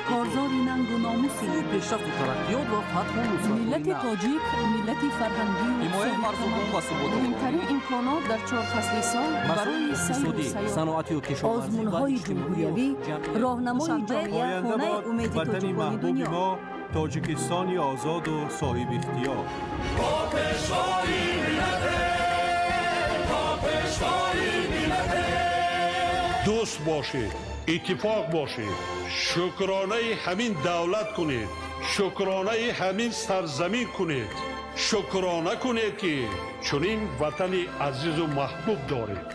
Корзори нангу номуси Пешрафту тараққиёт ва фатҳу нусратҳои миллати нав. тоҷик, миллати фарҳангию Ҳимояи марзубум ва суботи Муҳимтарин имконот дар чор фасли сол барои масоили сайру иқтисодӣ, сайёҳат. саноатию кишоварзӣ ва Озмунҳои иҷтимоию ҷумҳуриявӣ, ҷамъиятӣ. роҳнамои Душанбе, ҷомеа, Оянда хонаи бод умеди ватани тоҷикони маҳбуби дунё. мо, Тоҷикистони озоду соҳибихтиёр. Бо пешвои миллате, бо пешвои миллате. Дӯст бошед, иттифоқ бошед, шукронаи ҳамин давлат кунед, шукронаи ҳамин сарзамин кунед, шукрона кунед, ки чунин ватани азизу маҳбуб доред.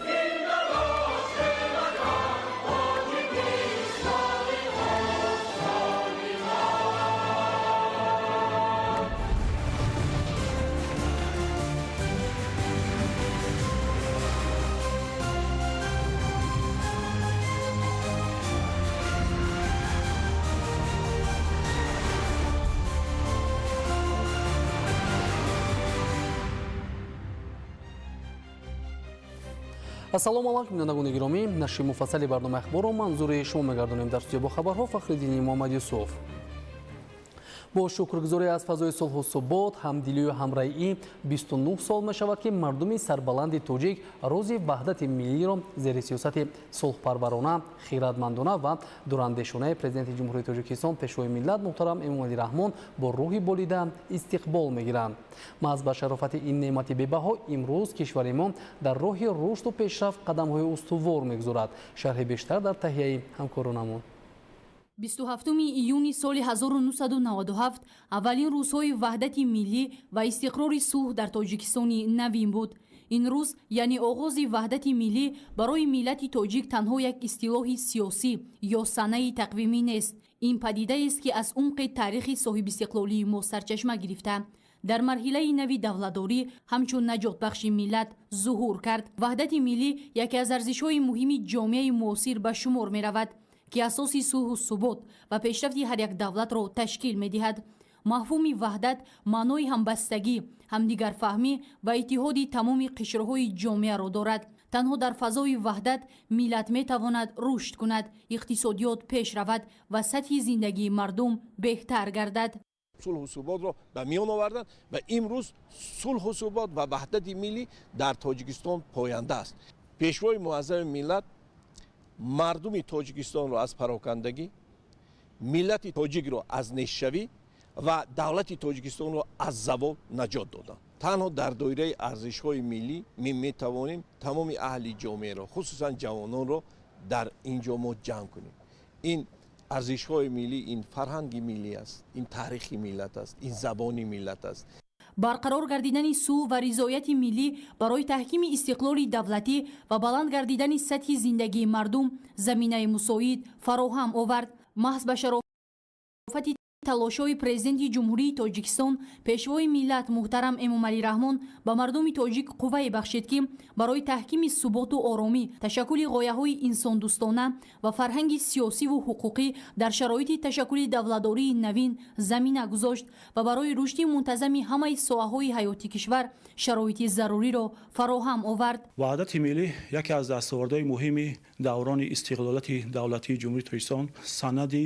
Ассалому алайкум, бинандагони гиромӣ! Нашри муфассали барномаи ахборро манзури шумо мегардонем. Дар студия бо хабарҳо Фахриддини Муҳаммад Юсуф. Бо шукргузорӣ аз фазои сулҳу субот, ҳамдилию ҳамраӣ, 29 сол мешавад, ки мардуми сарбаланди тоҷик рӯзи ваҳдати миллиро зери сиёсати сулҳпарварона, хиратмандона ва дурандешонаи Президенти Ҷумҳурии Тоҷикистон, Пешвои миллат муҳтарам Эмомалӣ Раҳмон бо рӯҳи болида истиқбол мегиранд. Маҳз ба шарофати ин неъмати бебаҳо имрӯз кишвари мо дар роҳи рушду пешрафт қадамҳои устувор мегузорад. Шарҳи бештар дар таҳияи ҳамкоронамон. 27 июни соли 1997 аввалин рӯзҳои ваҳдати миллӣ ва истиқрори сулҳ дар Тоҷикистони навин буд. Ин рӯз, яъне оғози ваҳдати миллӣ, барои миллати тоҷик танҳо як истилоҳи сиёсӣ ё санаи тақвимӣ нест. Ин падидаест, ки аз умқи таърихи соҳибистиқлолии мо сарчашма гирифта, дар марҳилаи нави давлатдорӣ ҳамчун наҷотбахши миллат зуҳур кард. Ваҳдати миллӣ яке аз арзишҳои муҳими ҷомеаи муосир ба шумор меравад, ки асоси сулҳу субот ва пешрафти ҳар як давлатро ташкил медиҳад. Мафҳуми ваҳдат маънои ҳамбастагӣ, ҳамдигарфаҳмӣ ва иттиҳоди тамоми қишрҳои ҷомеаро дорад. Танҳо дар фазои ваҳдат миллат метавонад рушд кунад, иқтисодиёт пеш равад ва сатҳи зиндагии мардум беҳтар гардад. Сулҳу суботро ба миён оварданд ва имрӯз сулҳу субот ва ваҳдати миллӣ дар Тоҷикистон поянда аст. Пешвои муаззами миллат мардуми Тоҷикистонро аз парокандагӣ, миллати тоҷикро аз нестшавӣ ва давлати Тоҷикистонро аз завол наҷот доданд. Танҳо дар доираи арзишҳои миллӣ мо метавонем тамоми аҳли ҷомеаро, хусусан ҷавононро, дар ин ҷо мо ҷамъ кунем. Ин арзишҳои миллӣ, ин фарҳанги миллӣ аст, ин таърихи миллат аст, ин забони миллат аст. Барқарор гардидани сулҳ ва ризояти миллӣ барои таҳкими истиқлоли давлатӣ ва баланд гардидани сатҳи зиндагии мардум заминаи мусоид фароҳам овард. Маҳз ба шарофати талошҳои Президенти Ҷумҳурии Тоҷикистон, Пешвои миллат муҳтарам Эмомалӣ Раҳмон ба мардуми тоҷик қуввае бахшид, ки барои таҳкими суботу оромӣ, ташаккули ғояҳои инсондӯстона ва фарҳанги сиёсиву ҳуқуқӣ дар шароити ташаккули давлатдории навин замина гузошт ва барои рушди мунтазами ҳамаи соҳаҳои ҳаёти кишвар шароити заруриро фароҳам овард. Ваҳдати миллӣ яке аз дастовардҳои муҳими даврони истиқлолияти давлатии Ҷумҳурии Тоҷикистон, санади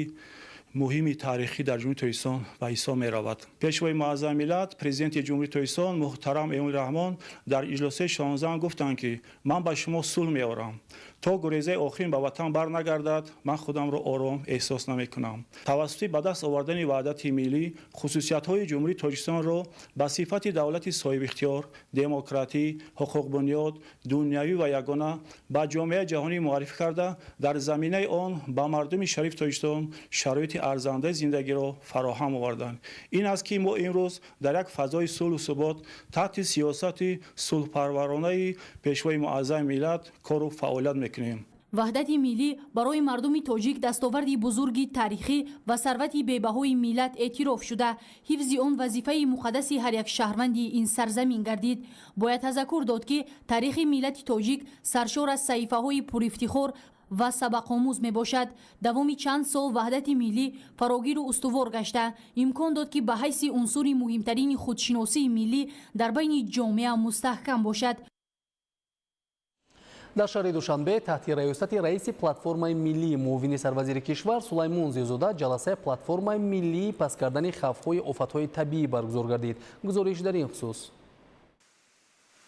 муҳими таърихӣ дар Ҷумҳурии Тоҷикистон ба ҳисоб меравад. Пешвои муаззами миллат, Президенти Ҷумҳурии Тоҷикистон муҳтарам Эмомалӣ Раҳмон дар иҷлосияи 16-ум гуфтанд, ки ман ба шумо сулҳ меорам. То гурезаи охирин ба ватан барнагардад, ман худамро ором эҳсос намекунам. Тавассути ба даст овардани ваҳдати миллӣ хусусиятҳои Ҷумҳурии Тоҷикистонро ба сифати давлати соҳибихтиёр, демократӣ, ҳуқуқбунёд, дунявӣ ва ягона ба ҷомеаи ҷаҳонӣ муаррифӣ карда, дар заминаи он ба мардуми шарифи Тоҷикистон шароити арзандаи зиндагиро фароҳам оварданд. Ин аст, ки мо имрӯз дар як фазои сулҳу субот таҳти сиёсати сулҳпарваронаи Пешвои муаззами миллат кору фаъолият мекунем. Ваҳдати миллӣ барои мардуми тоҷик дастоварди бузурги таърихӣ ва сарвати бебаҳои миллат эътироф шуда, ҳифзи он вазифаи муқаддаси ҳар як шаҳрванди ин сарзамин гардид. Бояд тазаккур дод, ки таърихи миллати тоҷик саршор аз саҳифаҳои пурифтихор ва сабақомӯз мебошад. Давоми чанд сол ваҳдати миллӣ фарогиру устувор гашта, имкон дод, ки ба ҳайси унсури муҳимтарини худшиносии миллӣ дар байни ҷомеа мустаҳкам бошад. Дар шаҳри Душанбе таҳти раёсати раиси платформаи миллии, муовини сарвазири кишвар Сулаймон Зиёзода ҷаласаи платформаи миллии паст кардани хавфҳои офатҳои табиӣ баргузор гардид. Гузориш дар ин хусус.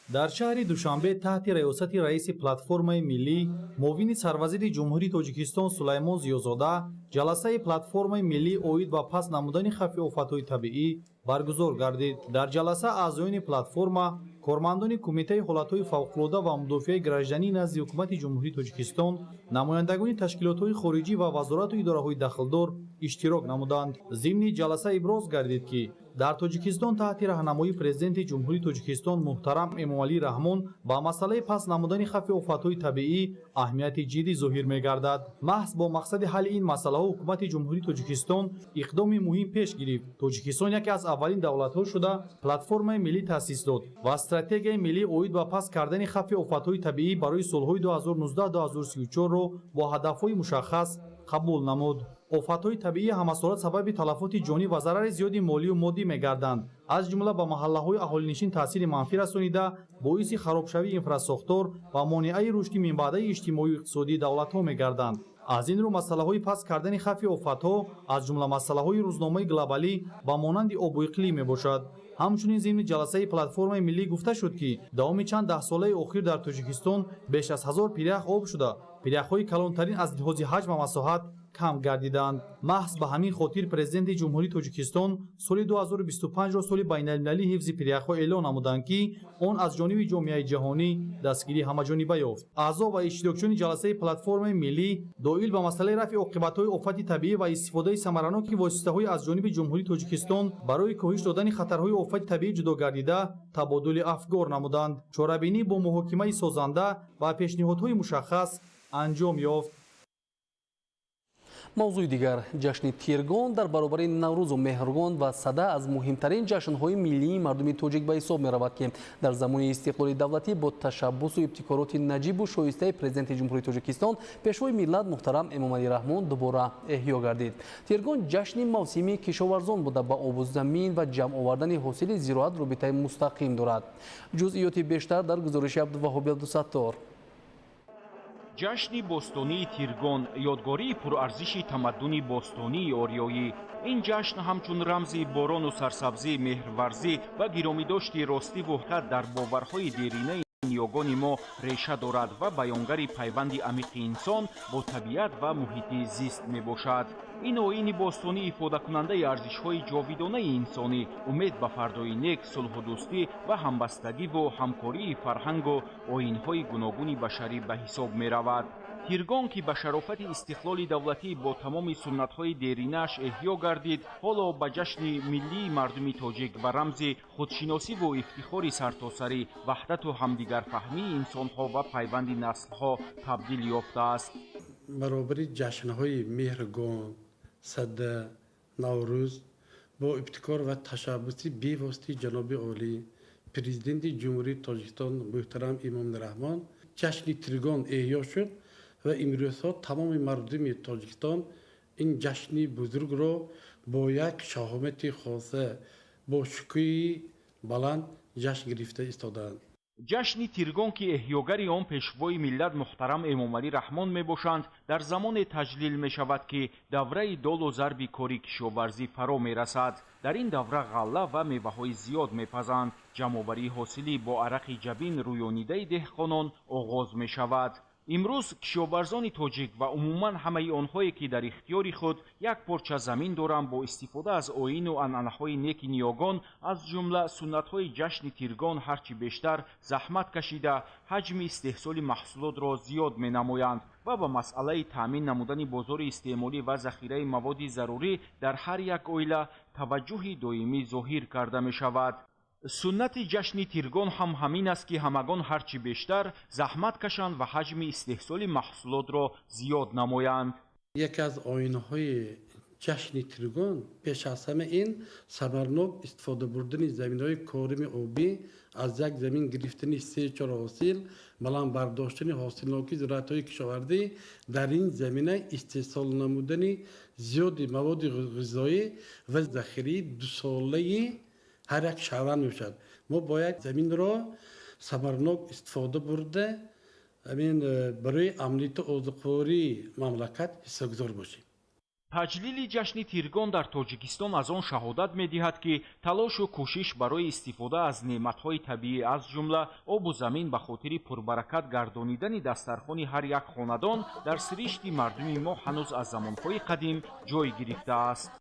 Дар шаҳри Душанбе таҳти раёсати раиси платформаи миллӣ, муовини сарвазири Ҷумҳурии Тоҷикистон Сулаймон Зиёзода ҷаласаи платформаи миллӣ оид ба паст намудани хавфи офатҳои табиӣ баргузор гардид. Дар ҷаласа аъзоёни платформа, кормандони Кумитаи ҳолатҳои фавқулода ва мудофиаи гражданӣ назди Ҳукумати Ҷумҳурии Тоҷикистон, намояндагони ташкилотҳои хориҷӣ ва вазорату идораҳои дахлдор иштирок намуданд. Зимни ҷаласа иброз гардид, ки дар Тоҷикистон таҳти раҳнамоии Президенти Ҷумҳурии Тоҷикистон муҳтарам Эмомалӣ Раҳмон ба масъалаи паст намудани хавфи офатҳои табиӣ аҳамияти ҷиддӣ зоҳир мегардад. Маҳз бо мақсади ҳалли ин масъалаҳо Ҳукумати Ҷумҳурии Тоҷикистон иқдоми муҳим пеш гирифт. Тоҷикистон яке аз аввалин давлатҳо шуда, платформаи миллӣ таъсис дод ва стратегияи миллӣ оид ба паст кардани хавфи офатҳои табиӣ барои солҳои 2019-2034-ро бо ҳадафҳои мушаххас қабул намуд. Офатҳои табиӣ ҳамасола сабаби талафоти ҷонӣ ва зарари зиёди молию моддӣ мегарданд. Аз ҷумла ба маҳаллаҳои аҳолинишин таъсири манфӣ расонида, боиси харобшавии инфрасохтор ва монеаи рушди минбаъдаи иҷтимоию иқтисодии давлатҳо мегарданд. Аз ин рӯ масъалаҳои паст кардани хавфи офатҳо аз ҷумла масъалаҳои рӯзномаи глобалӣ ба монанди обу иқлим мебошад. Ҳамчунин зимни ҷаласаи платформаи миллӣ гуфта шуд, ки давоми чанд даҳсолаи охир дар Тоҷикистон беш аз 1000 пирях об шуда, пиряхҳои калонтарин аз лиҳози ҳаҷм ва масоҳат кам гардиданд. Маҳз ба ҳамин хотир Президенти Ҷумҳурии Тоҷикистон соли 2025-ро соли байналмилалии ҳифзи пиряхҳо эълон намуданд, ки он аз ҷониби ҷомеаи ҷаҳонӣ дастгирии ҳамаҷониба ёфт. Аъзо ва иштирокчиёни ҷаласаи платформаи миллӣ доир ба масъалаи рафъи оқибатҳои офати табиӣ ва истифодаи самараноки воситаҳои аз ҷониби Ҷумҳурии Тоҷикистон барои коҳиш додани хатарҳои офати табиӣ ҷудо гардида табодули афкор намуданд. Чорабинӣ бо муҳокимаи созанда ва пешниҳодҳои мушаххас анҷом ёфт. Мавзӯи дигар. Ҷашни Тиргон дар баробари Наврӯзу Меҳргон ва Сада аз муҳимтарин ҷашнҳои миллии мардуми тоҷик ба ҳисоб меравад, ки дар замони истиқлоли давлатӣ бо ташаббусу ибтикороти наҷибу шоистаи Президенти Ҷумҳурии Тоҷикистон, Пешвои миллат муҳтарам Эмомалӣ Раҳмон дубора эҳё гардид. Тиргон ҷашни мавсимии кишоварзон буда, ба обу замин ва ҷамъ овардани ҳосили зироат робитаи мустақим дорад. Ҷузъиёти бештар дар гузориши Абдуваҳоби Абдусаттор. Ҷашни бостонии Тиргон — ёдгории пурарзиши тамаддуни бостонии ориёӣ. Ин ҷашн ҳамчун рамзи борону сарсабзӣ, меҳрварзӣ ва гиромидошти ростиву ҳақиқат дар боварҳои деринаи ниёгони мо реша дорад ва баёнгари пайванди амиқи инсон бо табиат ва муҳити зист мебошад. Ин оини бостонӣ ифодакунандаи арзишҳои ҷовидонаи инсонӣ, умед ба фардои нек, сулҳу дӯстӣ ва ҳамбастагиву ҳамкории фарҳангу оинҳои гуногуни башарӣ ба ҳисоб меравад. Тиргон, ки ба шарофати истиқлоли давлатӣ бо тамоми суннатҳои деринааш эҳё гардид, ҳоло ба ҷашни миллии мардуми тоҷик ва рамзи худшиносиву ифтихори сартосарӣ, ваҳдату ҳамдигарфаҳмии инсонҳо ва пайванди наслҳо табдил ёфтааст. Баробари ҷашнҳои Меҳргон, Сада, Наврӯз бо ибтикор ва ташаббуси бевоситаи ҷаноби олӣ, Президенти Ҷумҳурии Тоҷикистон муҳтарам Эмомалӣ Раҳмон ҷашни Тиргон эҳё шуд ва имрӯзҳо тамоми мардуми Тоҷикистон ин ҷашни бузургро бо як шаҳомати хоса, бо шукӯҳи баланд ҷашн гирифта истодаанд. Ҷашни Тиргон, ки эҳёгари он Пешвои миллат муҳтарам Эмомалӣ Раҳмон мебошанд, дар замоне таҷлил мешавад, ки давраи долу зарби кори кишоварзӣ фаро мерасад. Дар ин давра ғалла ва меваҳои зиёд мепазанд, ҷамъоварии ҳосилӣ бо арақи ҷабин рӯёнидаи деҳқонон оғоз мешавад. Имрӯз кишоварзони тоҷик ва умуман ҳамаи онҳое, ки дар ихтиёри худ як порча замин доранд, бо истифода аз оину анъанаҳои неки ниёгон, аз ҷумла суннатҳои ҷашни Тиргон, ҳарчи бештар заҳмат кашида, ҳаҷми истеҳсоли маҳсулотро зиёд менамоянд ва ба масъалаи таъмин намудани бозори истеъмолӣ ва захираи маводи зарурӣ дар ҳар як оила таваҷҷӯҳи доимӣ зоҳир карда мешавад. Суннати ҷашни Тиргон ҳам ҳамин аст, ки ҳамагон ҳарчи бештар заҳмат кашанд ва ҳаҷми истеҳсоли маҳсулотро зиёд намоянд. Яке аз оинҳои ҷашни Тиргон пеш аз ҳама ин самарнок истифода бурдани заминҳои корими обӣ, аз як замин гирифтани се чор ҳосил, баланд бардоштани ҳосилнокии зироатҳои кишоварзӣ, дар ин замина истеҳсол намудани зиёди маводи ғизоӣ ва захираи дусолаи ҳар як шаҳрванд мешавад. Мо бояд заминро самарнок истифода бурда. Ҳамин барои амнияти озуқвории мамлакат ҳиссагузор бошем. Таҷлили ҷашни Тиргон дар Тоҷикистон аз он шаҳодат медиҳад, ки талошу кӯшиш барои истифода аз неъматҳои табиӣ, аз ҷумла обу замин, ба хотири пурбаракат гардонидани дастархони ҳар як хонадон дар сиришти мардуми мо ҳанӯз аз замонҳои қадим ҷой гирифтааст.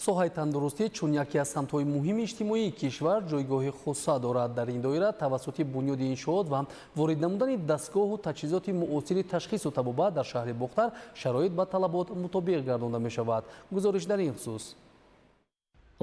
Соҳаи тандурустӣ чун яке аз самтҳои муҳими иҷтимоии кишвар ҷойгоҳи хоса дорад. Дар ин доира тавассути бунёди иншоот ва ворид намудани дастгоҳу таҷҳизоти муосири ташхису табобат дар шаҳри Бохтар шароит ба талабот мутобиқ гардонда мешавад. Гузориш дар ин хусус.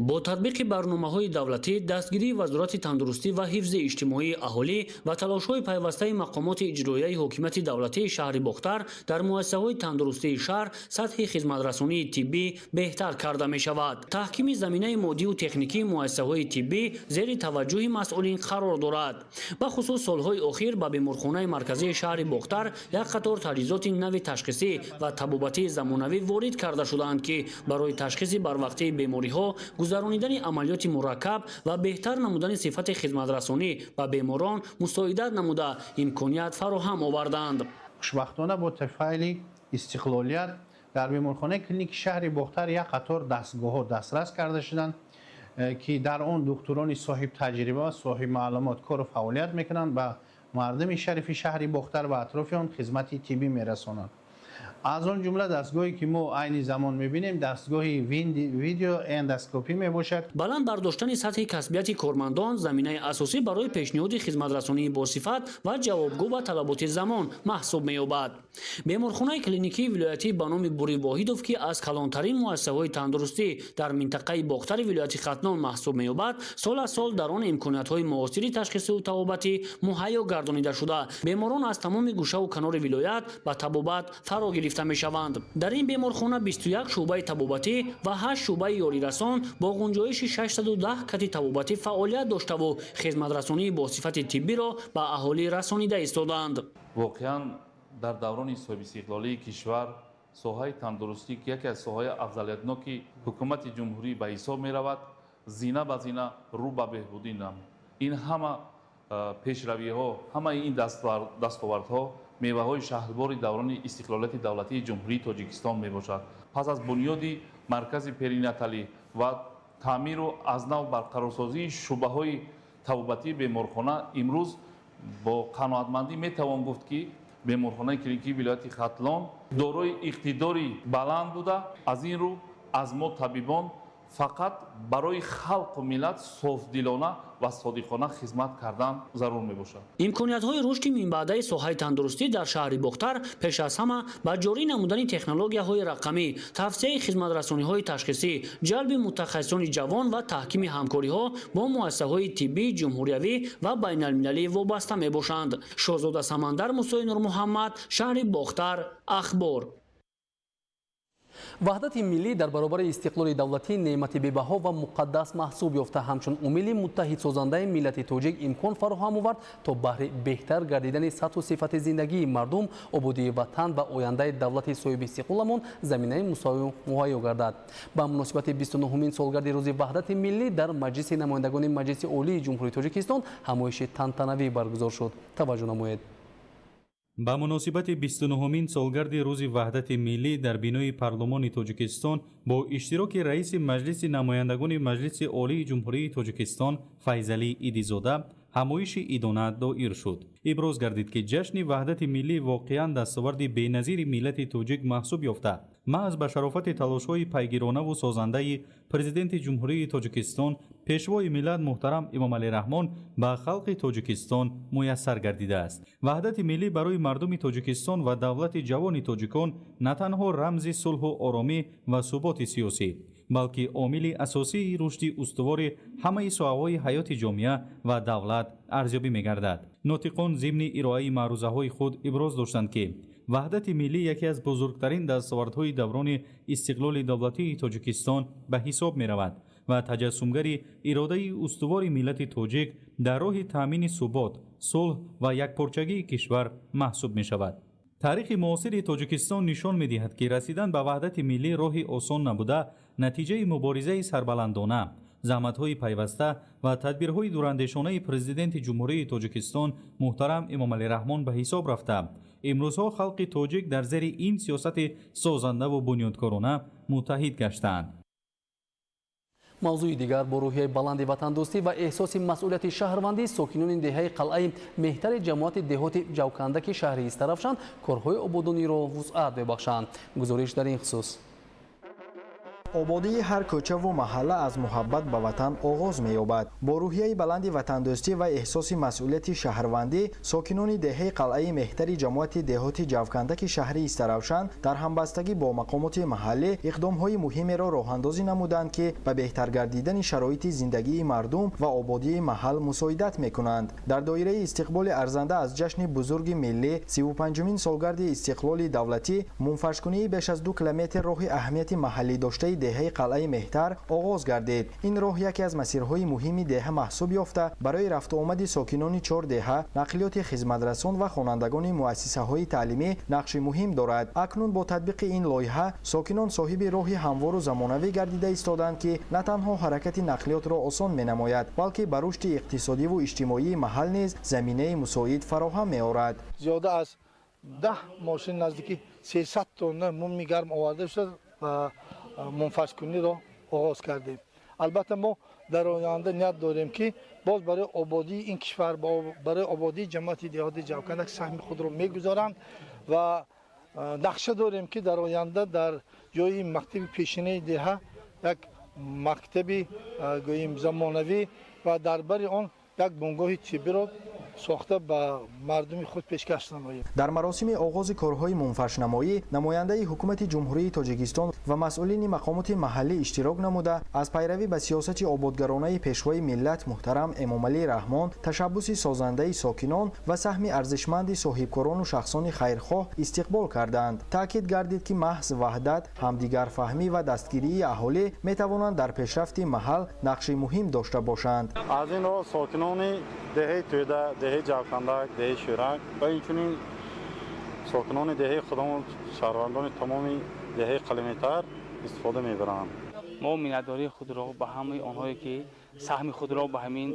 Бо татбиқи барномаҳои давлатӣ, дастгирии Вазорати тандурустӣ ва ҳифзи иҷтимоии аҳолӣ ва талошҳои пайвастаи мақомоти иҷроияи ҳокимияти давлатии шаҳри Бохтар дар муассисаҳои тандурустии шаҳр сатҳи хизматрасонии тиббӣ беҳтар карда мешавад. Таҳкими заминаи моддию техникии муассисаҳои тиббӣ зери таваҷҷӯҳи масъулин қарор дорад. Бахусус солҳои охир ба беморхонаи марказии шаҳри Бохтар як қатор таҷҳизоти нави ташхисӣ ва табобатии замонавӣ ворид карда шудаанд, ки барои ташхиси барвақтии бемориҳо, гузаронидани амалиёти мураккаб ва беҳтар намудани сифати хизматрасонӣ ба беморон мусоидат намуда имконият фароҳам оварданд. Хушбахтона, бо тафайли истиқлолият дар беморхонаи клиники шаҳри Бохтар як қатор дастгоҳҳо дастрас карда шуданд, ки дар он духтурони соҳибтаҷриба ва соҳибмаълумот кору фаъолият мекунанд, ба мардуми шарифи шаҳри Бохтар ва атрофи он хизмати тиббӣ мерасонанд. Аз он ҷумла дастгоҳе, ки мо айни замон мебинем, дастгоҳи видеоэндоскопӣ мебошад. Баланд бардоштани сатҳи касбияти кормандон заминаи асосӣ барои пешниҳоди хизматрасонии босифат ва ҷавобгӯ ба талаботи замон маҳсуб меёбад. Беморхонаи клиникии вилоятӣ ба номи Бури Воҳидов, ки аз калонтарин муассисаҳои тандурустӣ дар минтақаи Бохтари вилояти Хатлон маҳсуб меёбад, сол аз сол дар он имкониятҳои муосири ташхисию табобатӣ муҳайё гардонида шуда, беморон аз тамоми гӯшаву канори вилоят ба табобат фаро гирифта мешаванд. Дар ин беморхона 21 шӯъбаи табобатӣ ва 8 шӯъбаи ёрирасон бо ғунҷоиши 610 кати табобатӣ фаъолият доштаву хизматрасонии босифати тиббиро ба аҳолӣ расонида истодаанд. Воқеан, дар даврони соҳибистиқлолии кишвар соҳаи тандурустӣ, ки яке аз соҳаи афзалиятноки ҳукумати ҷумҳурӣ ба ҳисоб меравад, зина ба зина рӯ ба беҳбудӣ намуд. Ин ҳама пешравиҳо, ҳамаи ин дастовардҳо меваҳои шаҳдбори даврони истиқлолияти давлатии Ҷумҳурии Тоҷикистон мебошад. Пас аз бунёди маркази перинаталӣ ва таъмиру аз нав барқарорсозии шӯъбаҳои табобатии беморхона имрӯз бо қаноатмандӣ метавон гуфт, ки беморхонаи клиникии вилояти Хатлон дорои иқтидори баланд буда, аз ин рӯ аз мо табибон фақат барои халқу миллат софдилона ва содиқона хизмат кардан зарур мебошад. Имкониятҳои рушди минбаъдаи соҳаи тандурустӣ дар шаҳри Бохтар пеш аз ҳама ба ҷорӣ намудани технологияҳои рақамӣ, тавсияи хизматрасониҳои ташхисӣ, ҷалби мутахассисони ҷавон ва таҳкими ҳамкориҳо бо муассисаҳои тиббии ҷумҳуриявӣ ва байналмилалӣ вобаста мебошанд. Шоҳзода Самандар, Мусои Нурмуҳаммад, шаҳри Бохтар, Ахбор. Ваҳдати миллӣ дар баробари истиқлоли давлатӣ неъмати бебаҳо ва муқаддас маҳсуб ёфта, ҳамчун омили муттаҳидсозандаи миллати тоҷик имкон фароҳам овард, то баҳри беҳтар гардидани сатҳу сифати зиндагии мардум, ободии ватан ва ояндаи давлати соҳибистиқлоламон заминаи мусоид муҳайё гардад. Ба муносибати 29-ҳумин солгарди рӯзи ваҳдати миллӣ дар Маҷлиси намояндагони Маҷлиси Олии Ҷумҳурии Тоҷикистон ҳамоиши тантанавӣ баргузор шуд. Таваҷҷӯҳ намоед. Ба муносибати 29-ҳумин солгарди рӯзи ваҳдати миллӣ дар бинои Парлумони Тоҷикистон бо иштироки раиси Маҷлиси намояндагони Маҷлиси Олии Ҷумҳурии Тоҷикистон Файзалӣ Идизода ҳамоиши идона доир шуд. Иброз гардид, ки ҷашни ваҳдати миллӣ воқеан дастоварди беназири миллати тоҷик маҳсуб ёфта, маҳз ба шарофати талошҳои пайгиронаву созандаи Президенти Ҷумҳурии Тоҷикистон, Пешвои миллат муҳтарам Эмомалӣ Раҳмон ба халқи Тоҷикистон муяссар гардидааст. Ваҳдати миллӣ барои мардуми Тоҷикистон ва давлати ҷавони тоҷикон на танҳо рамзи сулҳу оромӣ ва суботи сиёсӣ, балки омили асосии рушди устувори ҳамаи соҳаҳои ҳаёти ҷомеа ва давлат арзёбӣ мегардад. Нотиқон зимни ироаи маърузаҳои худ иброз доштанд, ки ваҳдати миллӣ яке аз бузургтарин дастовардҳои даврони истиқлоли давлатии Тоҷикистон ба ҳисоб меравад ва таҷассумгари иродаи устувори миллати тоҷик дар роҳи таъмини субот, сулҳ ва якпорчагии кишвар маҳсуб мешавад. Таърихи муосири Тоҷикистон нишон медиҳад, ки расидан ба ваҳдати миллӣ роҳи осон набуда, натиҷаи муборизаи сарбаландона, Заҳматҳои пайваста ва тадбирҳои дурандешонаи Президенти Ҷумҳурии Тоҷикистон муҳтарам Эмомалӣ Раҳмон ба ҳисоб рафта, имрӯзҳо халқи тоҷик дар зери ин сиёсати созандаву бунёдкорона муттаҳид гаштаанд. Мавзӯи дигар: бо рӯҳияи баланди ватандӯстӣ ва эҳсоси масъулияти шаҳрвандӣ, сокинони деҳаи Қалъаи Меҳтари ҷамоати деҳоти Ҷавкандаки шаҳри Истаравшан корҳои ободониро вусъат мебахшанд. Гузориш дар ин хусус. Ободии ҳар кӯчаву маҳалла аз муҳаббат ба ватан оғоз меёбад. Бо рӯҳияи баланди ватандӯстӣ ва эҳсоси масъулияти шаҳрвандӣ, сокинони деҳаи Қалъаи Меҳтари ҷамоати деҳоти Ҷавкандаки шаҳри Истаравшан дар ҳамбастагӣ бо мақомоти маҳаллӣ иқдомҳои муҳимеро роҳандозӣ намуданд, ки ба беҳтар гардидани шароити зиндагии мардум ва ободии маҳал мусоидат мекунанд. Дар доираи истиқболи арзанда аз ҷашни бузурги миллӣ, 35-умин солгарди истиқлоли давлатӣ, мунфаршкунии беш аз 2 километр роҳи аҳамияти маҳаллӣ доштаи деҳаи Қалъаи Меҳтар оғоз гардид. Ин роҳ яке аз масирҳои муҳими деҳа маҳсуб ёфта, барои рафтуомади сокинони чор деҳа, нақлиёти хизматрасон ва хонандагони муассисаҳои таълимӣ нақши муҳим дорад. Акнун бо татбиқи ин лоиҳа сокинон соҳиби роҳи ҳамвору замонавӣ гардида истоданд, ки на танҳо ҳаракати нақлиётро осон менамояд, балки ба рушди иқтисодиву иҷтимоии маҳал низ заминаи мусоид фароҳам меорад. Зиёда аз 10 мошин, наздики 300 тонна муми гарм оварда шуда ва мунфаршкуниро оғоз кардем. Албатта, мо дар оянда ният дорем, ки боз барои ободии ин кишвар, барои ободии ҷамоати деҳоти Ҷавкандак саҳми худро мегузоранд ва нақша дорем, ки дар оянда дар ҷои мактаби пешинаи деҳа як мактаби, гӯем, замонавӣ ва дар бари он як бунгоҳи тиббиро сохта ба мардуми худ пешкаш намоем. Дар маросими оғози корҳои мунфаршнамоӣ намояндаи Ҳукумати Ҷумҳурии Тоҷикистон ва масъулини мақомоти маҳаллӣ иштирок намуда, аз пайравӣ ба сиёсати ободгаронаи Пешвои миллат муҳтарам Эмомалӣ Раҳмон, ташаббуси созандаи сокинон ва саҳми арзишманди соҳибкорону шахсони хайрхоҳ истиқбол карданд. Таъкид гардид, ки маҳз ваҳдат, ҳамдигарфаҳмӣ ва дастгирии аҳолӣ метавонанд дар пешрафти маҳал нақши муҳим дошта бошанд. Аз ин роҳ сокинони деҳаи Тӯда, деҳаи Ҷавкандак, деҳаи Шӯрак ва инчунин сокинони деҳаи худамон, шаҳрвандони тамоми деҳаи Қалъаи Меҳтар истифода мебаранд. Мо миннатдории худро ба ҳамаи онҳое, ки саҳми худро ба ҳамин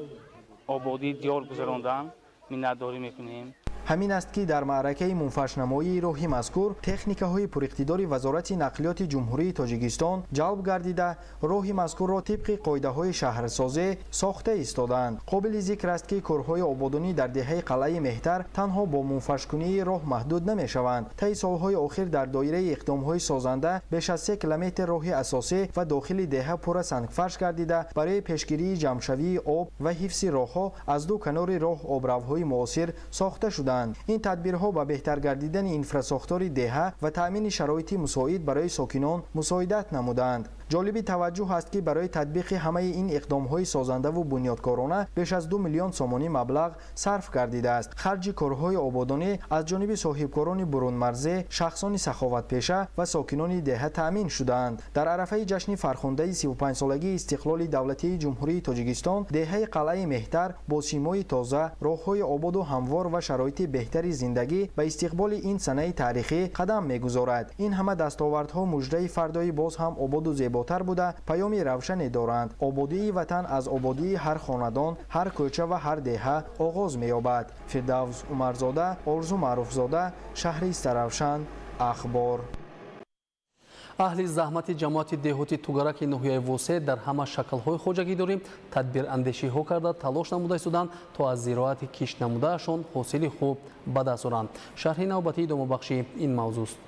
ободии диёр гузаронданд, миннатдорӣ мекунем. Ҳамин аст, ки дар маъракаи мунфаршнамоии роҳи мазкур техникаҳои пуриқтидори Вазорати нақлиёти Ҷумҳурии Тоҷикистон ҷалб гардида, роҳи мазкурро тибқи қоидаҳои шаҳрсозӣ сохта истодаанд. Қобили зикр аст, ки корҳои ободонӣ дар деҳаи Қалъаи Меҳтар танҳо бо мунфаршкунии роҳ маҳдуд намешаванд. Таи солҳои охир дар доираи иқдомҳои созанда беш аз 3 километр роҳи асосӣ ва дохили деҳа пурра сангфарш гардида, барои пешгирии ҷамъшавии об ва ҳифзи роҳҳо аз ду канори роҳ обравҳои муосир сохта шудаанд. Ин тадбирҳо ба беҳтар гардидани инфрасохтори деҳа ва таъмини шароити мусоид барои сокинон мусоидат намуданд. Ҷолиби таваҷҷӯҳ аст, ки барои татбиқи ҳамаи ин иқдомҳои созандаву бунёдкорона беш аз 2 миллион сомонӣ маблағ сарф гардидааст. Харҷи корҳои ободонӣ аз ҷониби соҳибкорони бурунмарзӣ, шахсони саховатпеша ва сокинони деҳа таъмин шудаанд. Дар арафаи ҷашни фархундаи 35-солагии истиқлоли давлатии Ҷумҳурии Тоҷикистон деҳаи Қалъаи Меҳтар бо симои тоза, роҳҳои ободу ҳамвор ва шароити беҳтари зиндагӣ ба истиқболи ин санаи таърихӣ қадам мегузорад. Ин ҳама дастовардҳо муждаи фардои боз ҳам ободу зеботар буда, паёми равшане доранд: ободии ватан аз ободии ҳар хонадон, ҳар кӯча ва ҳар деҳа оғоз меёбад. Фирдавс Умарзода, Орзу Маъруфзода, шаҳри Истаравшан, Ахбор. Аҳли заҳмати ҷамоати деҳоти Тугараки ноҳияи Восе дар ҳама шаклҳои хоҷагидорӣ тадбирандешиҳо карда, талош намуда истоданд, то аз зироати кишт намудаашон ҳосили хуб ба даст оранд. Шарҳи навбатии идомабахши ин мавзӯст.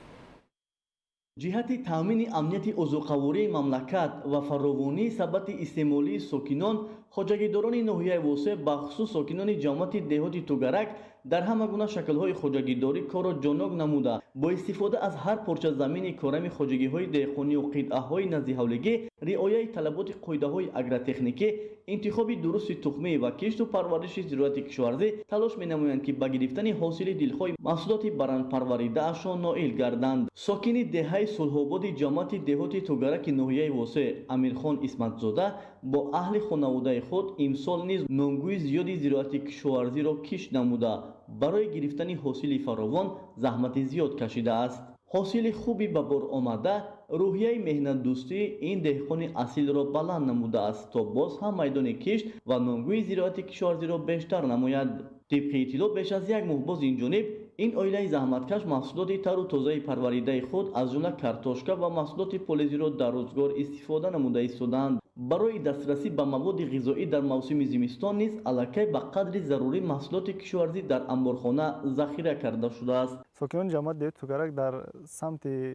Ҷиҳати таъмини амнияти озуқавории мамлакат ва фаровонии сабати истеъмолии сокинон, хоҷагидорони ноҳияи Восе, бахусус сокинони ҷамоати деҳоти Тугарак, дар ҳама гуна шаклҳои хоҷагидорӣ корро ҷоннок намуда, бо истифода аз ҳар порча замини корами хоҷагиҳои деҳқонию қитъаҳои наздиҳавлигӣ, риояи талаботи қоидаҳои агротехникӣ, интихоби дурусти тухмӣ ва кишту парвариши зироати кишоварзӣ талош менамоянд, ки ба гирифтани ҳосили дилхоҳи маҳсулоти барандпарваридаашон ноил гарданд. Сокини деҳаи Сулҳободи ҷамоати деҳоти Тугараки ноҳияи Восе Амирхон Исматзода бо аҳли хонаводаи худ имсол низ номгӯи зиёди зироати кишоварзиро кишт намуда, барои гирифтани ҳосили фаровон заҳмати зиёд кашидааст. Ҳосили хуби ба бор омада рӯҳияи меҳнатдӯстии ин деҳқони асилро баланд намудааст, то боз ҳам майдони кишт ва нонгӯи зироати кишоварзиро бештар намояд. Тибқи иттилоъ, беш аз як моҳ боз инҷониб ин оилаи заҳматкаш маҳсулоти тару тозаи парваридаи худ, аз ҷумла картошка ва маҳсулоти полезиро дар рӯзгор истифода намуда истодаанд. Барои дастрасӣ ба маводи ғизоӣ дар мавсими зимистон низ аллакай ба қадри зарурӣ маҳсулоти кишоварзӣ дар анборхона захира карда шудааст. Сокинони ҷамоати деҳоти Тугарак дар самти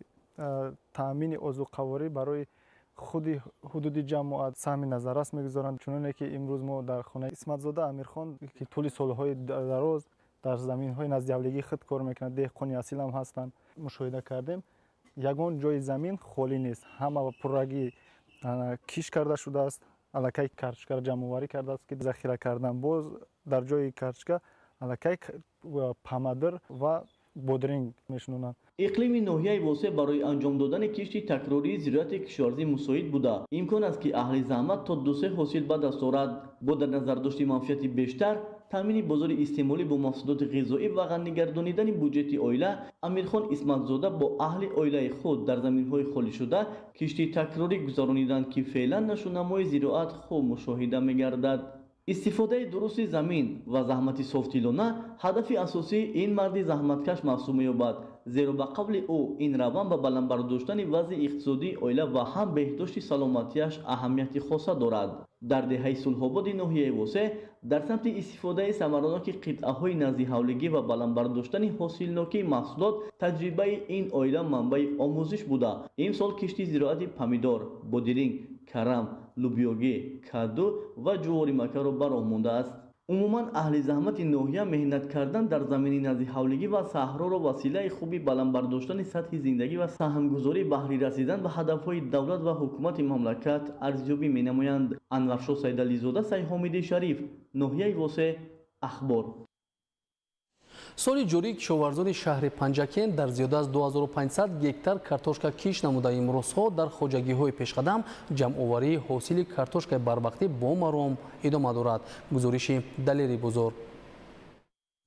таъмини озуқаворӣ барои худи ҳудуди ҷамоат саҳми назаррас мегузоранд. Чуноне ки имрӯз мо дар хонаи Исматзода Амирхон, ки тӯли солҳои дароз дар заминҳои наздиҳавлигии худ кор мекунад, деҳқони асил ҳам ҳастанд, мушоҳида кардем, ягон ҷои замин холӣ нест, ҳама пуррагӣ кишт карда шудааст, аллакай картошкаро ҷамъоварӣ кардааст, ки захира кардан. Боз дар ҷои картошка аллакай помидор ва бодринг мешинонанд. Иқлими ноҳияи Восеъ барои анҷом додани кишти такрории зироати кишоварзӣ мусоид буда, имкон аст, ки аҳли заҳмат то дусе ҳосил ба даст орад. Бо дар назардошти манфиати бештар таъмини бозори истеъмолӣ бо маҳсулоти ғизоӣ ва ғанигардонидани буҷети оила, Амирхон Исматзода бо аҳли оилаи худ дар заминҳои холишуда кишти такрорӣ гузарониданд, ки феълан нашӯнамои зироат хуб мушоҳида мегардад. Истифодаи дурусти замин ва заҳмати софдилона ҳадафи асосии ин марди заҳматкаш маҳсуб меёбад, зеро ба қавли ӯ ин раванд ба баланд бардоштани вазъи иқтисодии оила ва ҳам беҳдошти саломатиаш аҳамияти хоса дорад. Дар деҳаи Сулҳободи ноҳияи Восеъ дар самти истифодаи самараноки қитъаҳои наздиҳавлигӣ ва баланд бардоштани ҳосилнокии маҳсулот таҷрибаи ин оила манбаи омӯзиш буда, имсол кишти зироати помидор, бодиринг, карам, лӯбиёгӣ, каду ва ҷуворимакаро ба роҳ мондааст. Умуман, аҳли заҳмати ноҳия меҳнат кардан дар замини наздиҳавлигӣ ва саҳроро василаи хуби баланд бардоштани сатҳи зиндагӣ ва саҳмгузорӣ баҳри расидан ба ҳадафҳои давлат ва ҳукумати мамлакат арзёбӣ менамоянд. Анваршо Сайдализода, Сайҳомиди Шариф, ноҳияи Восеъ, Ахбор. Соли ҷорӣ кишоварзони шаҳри Панҷакент дар зиёда аз 2500 гектар картошка кишт намуда, имрӯзҳо дар хоҷагиҳои пешқадам ҷамъоварии ҳосили картошкаи барвақтӣ бо маром идома дорад. Гузориши Далери Бузург.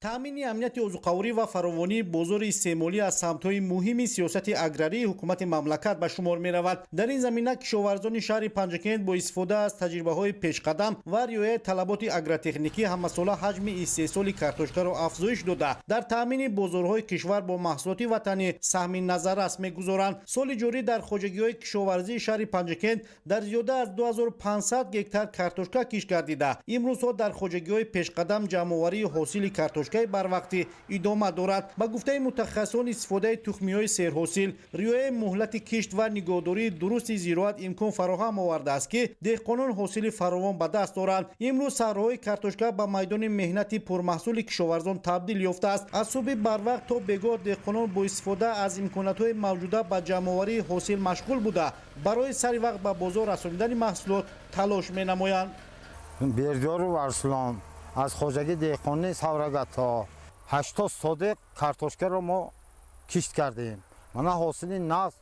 Таъмини амнияти озуқаворӣ ва фаровонии бозори истеъмолӣ аз самтҳои муҳими сиёсати аграрии ҳукумати мамлакат ба шумор меравад. Дар ин замина кишоварзони шаҳри Панҷакент бо истифода аз таҷрибаҳои пешқадам ва риояи талаботи агротехникӣ ҳамасола ҳаҷми истеҳсоли картошкаро афзоиш дода, дар таъмини бозорҳои кишвар бо маҳсулоти ватанӣ саҳми назаррас мегузоранд. Соли ҷорӣ дар хоҷагиҳои кишоварзии шаҳри Панҷакент дар зиёда аз 2500 гектар картошка кишт гардида, имрӯзҳо дар хоҷагиҳои пешқадам ҷамъоварии ҳосили картошкаи барвақтӣ идома дорад. Ба гуфтаи мутахассисон, истифодаи тухмиҳои серҳосил, риояи муҳлати кишт ва нигоҳдории дурусти зироат имкон фароҳам овардааст, ки деҳқонон ҳосили фаровон ба даст оранд. Имрӯз саҳроҳои картошка ба майдони меҳнати пурмаҳсули кишоварзон табдил ёфтааст. Аз субҳи барвақт то бегоҳ деҳқонон бо истифода аз имкониятҳои мавҷуда ба ҷамъоварии ҳосил машғул буда, барои сари вақт ба бозор расонидани маҳсулот талош менамоянд. Бердиёров Арслон аз хоҷагии деҳқонии Саврагато 80 сотих картошкаро мо кишт кардем. Мана ҳосили нағз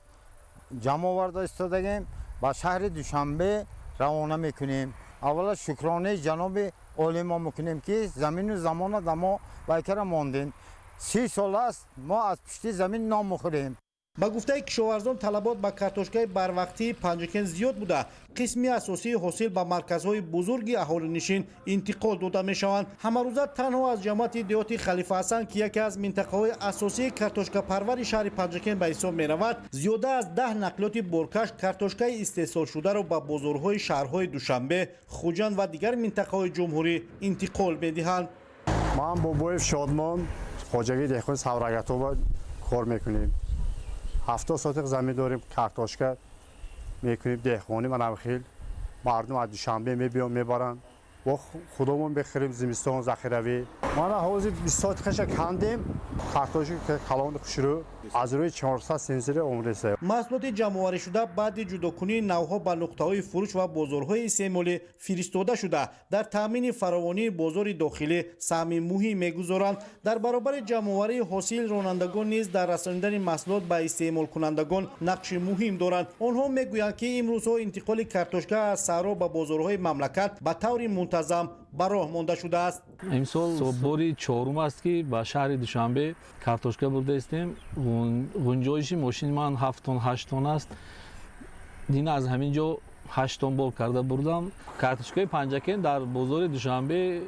ҷамъ оварда истодагем, ба шаҳри Душанбе равона мекунем. Аввала шукронаи ҷаноби олӣ мо мекунем, ки замину замона да мо байкара мондем. 30 сол аст мо аз пушти замин нон мехӯрем. Ба гуфтаи кишоварзон, талабот ба картошкаи барвақтии Панҷакент зиёд буда, қисми асосии ҳосил ба марказҳои бузурги аҳолинишин интиқол дода мешаванд. Ҳамарӯза танҳо аз ҷамоати деҳоти Халифа Ҳасан, ки яке аз минтақаҳои асосии картошкапарвари шаҳри Панҷакент ба ҳисоб меравад, зиёда аз 10 нақлиёти боркаш картошкаи истеҳсолшударо ба бозорҳои шаҳрҳои Душанбе, Хуҷанд ва дигар минтақаҳои ҷумҳурӣ интиқол медиҳанд. Ман Бобоев Шодмон, хоҷагии деҳқони Саврагатова кор мекунем. 70 сотих замин дорем, картошка мекунем, деҳқонӣ манам хел мардум аз Душанбе мебиён мебаранд. Бо худомон бихӯрем зимистон захиравӣ. Мана ҳозир 20 сотихаша кандем, картошка калони хушрӯ аз рӯи 400 сентнер омреса. Маҳсулоти ҷамъоварӣшуда баъди ҷудокунии навҳо ба нуқтаҳои фурӯш ва бозорҳои истеъмолӣ фиристода шуда, дар таъмини фаровонии бозори дохилӣ саҳми муҳим мегузоранд. Дар баробари ҷамъоварии ҳосил, ронандагон низ дар расонидани маҳсулот ба истеъмолкунандагон нақши муҳим доранд. Онҳо мегӯянд, ки имрӯзҳо интиқоли картошка аз саҳро ба бозорҳои мамлакат ба таври мунтазам мунтазам ба роҳ монда шудааст. Имсол бори чорум аст, ки ба шаҳри Душанбе картошка бурда истем. Гунҷоиши мошини ман 7 тонн, 8 тонн аст. Дина аз ҳамин ҷо 8 тонн бор карда бурдам. Картошкаи Панҷакент дар бозори Душанбе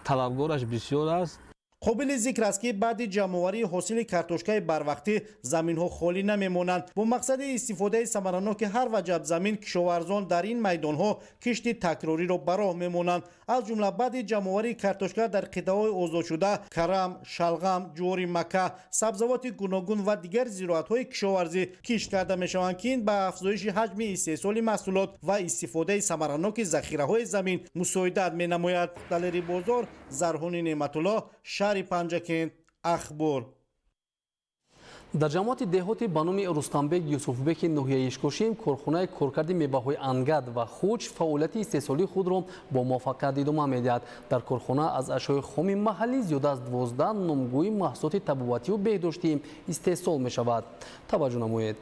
талабгораш бисёр аст. Қобили зикр аст, ки баъди ҷамъоварии ҳосили картошкаи барвақтӣ заминҳо холӣ намемонанд. Бо мақсади истифодаи самараноки ҳар ваҷаб замин, кишоварзон дар ин майдонҳо кишти такрориро ба роҳ мемонанд. Аз ҷумла баъди ҷамъоварии картошка дар қитъаҳои озодшуда карам, шалғам, ҷувори мака, сабзавоти гуногун ва дигар зироатҳои кишоварзӣ кишт карда мешаванд, ки ин ба афзоиши ҳаҷми истеҳсоли маҳсулот ва истифодаи самараноки захираҳои замин мусоидат менамояд. Далери Бозор, Зарҳуни Неъматуллоҳ, шаҳри Панҷакент, Ахбор. Дар ҷамоати деҳоти ба номи Рустамбек Юсуфбеки ноҳияи Ишкошим корхонаи коркарди меваҳои ангад ва хуч фаъолияти истеҳсолии худро бо муваффақият идома медиҳад. Дар корхона аз ашёи хоми маҳаллӣ зиёда аз 12 номгӯи маҳсулоти табобатию беҳдоштӣ истеҳсол мешавад. Таваҷҷӯҳ намоед.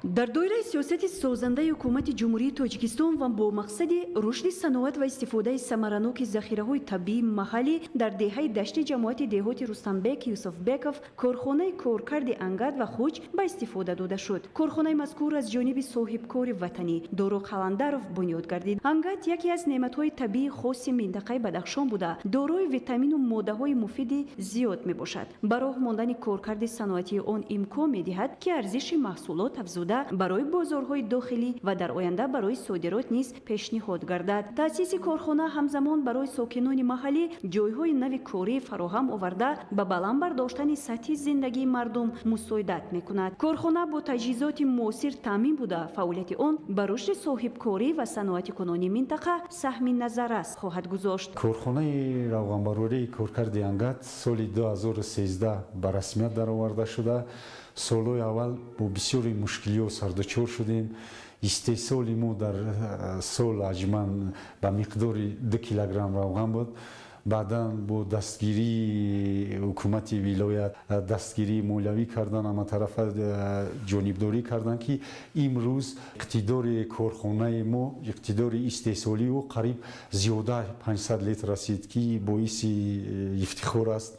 Дар доираи сиёсати созандаи ҳукумати Ҷумҳурии Тоҷикистон ва бо мақсади рушди саноат ва истифодаи самараноки захираҳои табиии маҳаллӣ дар деҳаи Дашти ҷамоати деҳоти Рустамбек Юсуфбеков корхонаи коркарди ангад ва хуч ба истифода дода шуд. Корхонаи мазкур аз ҷониби соҳибкори ватанӣ Доро Қаландаров бунёд гардид. Ангад яке аз неъматҳои табиии хоси минтақаи Бадахшон буда, дорои витамину моддаҳои муфиди зиёд мебошад. Ба роҳ мондани коркарди саноатии он имкон медиҳад, ки арзиши маҳсулот афзуда барои бозорҳои дохилӣ ва дар оянда барои содирот низ пешниҳод гардад. Таъсиси корхона ҳамзамон барои сокинони маҳаллӣ ҷойҳои нави корӣ фароҳам оварда, ба баланд бардоштани сатҳи зиндагии мардум мусоидат мекунад. Корхона бо таҷҳизоти муосир таъмин буда, фаъолияти он ба рушди соҳибкорӣ ва саноатикунонии минтақа саҳми назаррас хоҳад гузошт. Корхонаи равғанбарории коркарди ангад соли 2013 ба расмият дароварда шуда. Солҳои аввал бо бисёри мушкилиҳо сардучор шудем. Истеҳсоли мо дар сол ҳаҷман ба миқдори 2 килограмм равған буд. Баъдан бо дастгирии ҳукумати вилоят, дастгирии молиявӣ кардан, ҳаматарафа ҷонибдорӣ карданд, ки имрӯз иқтидори корхонаи мо, иқтидори истеҳсолии ӯ қариб зиёда 500 литр расид, ки боиси ифтихор аст.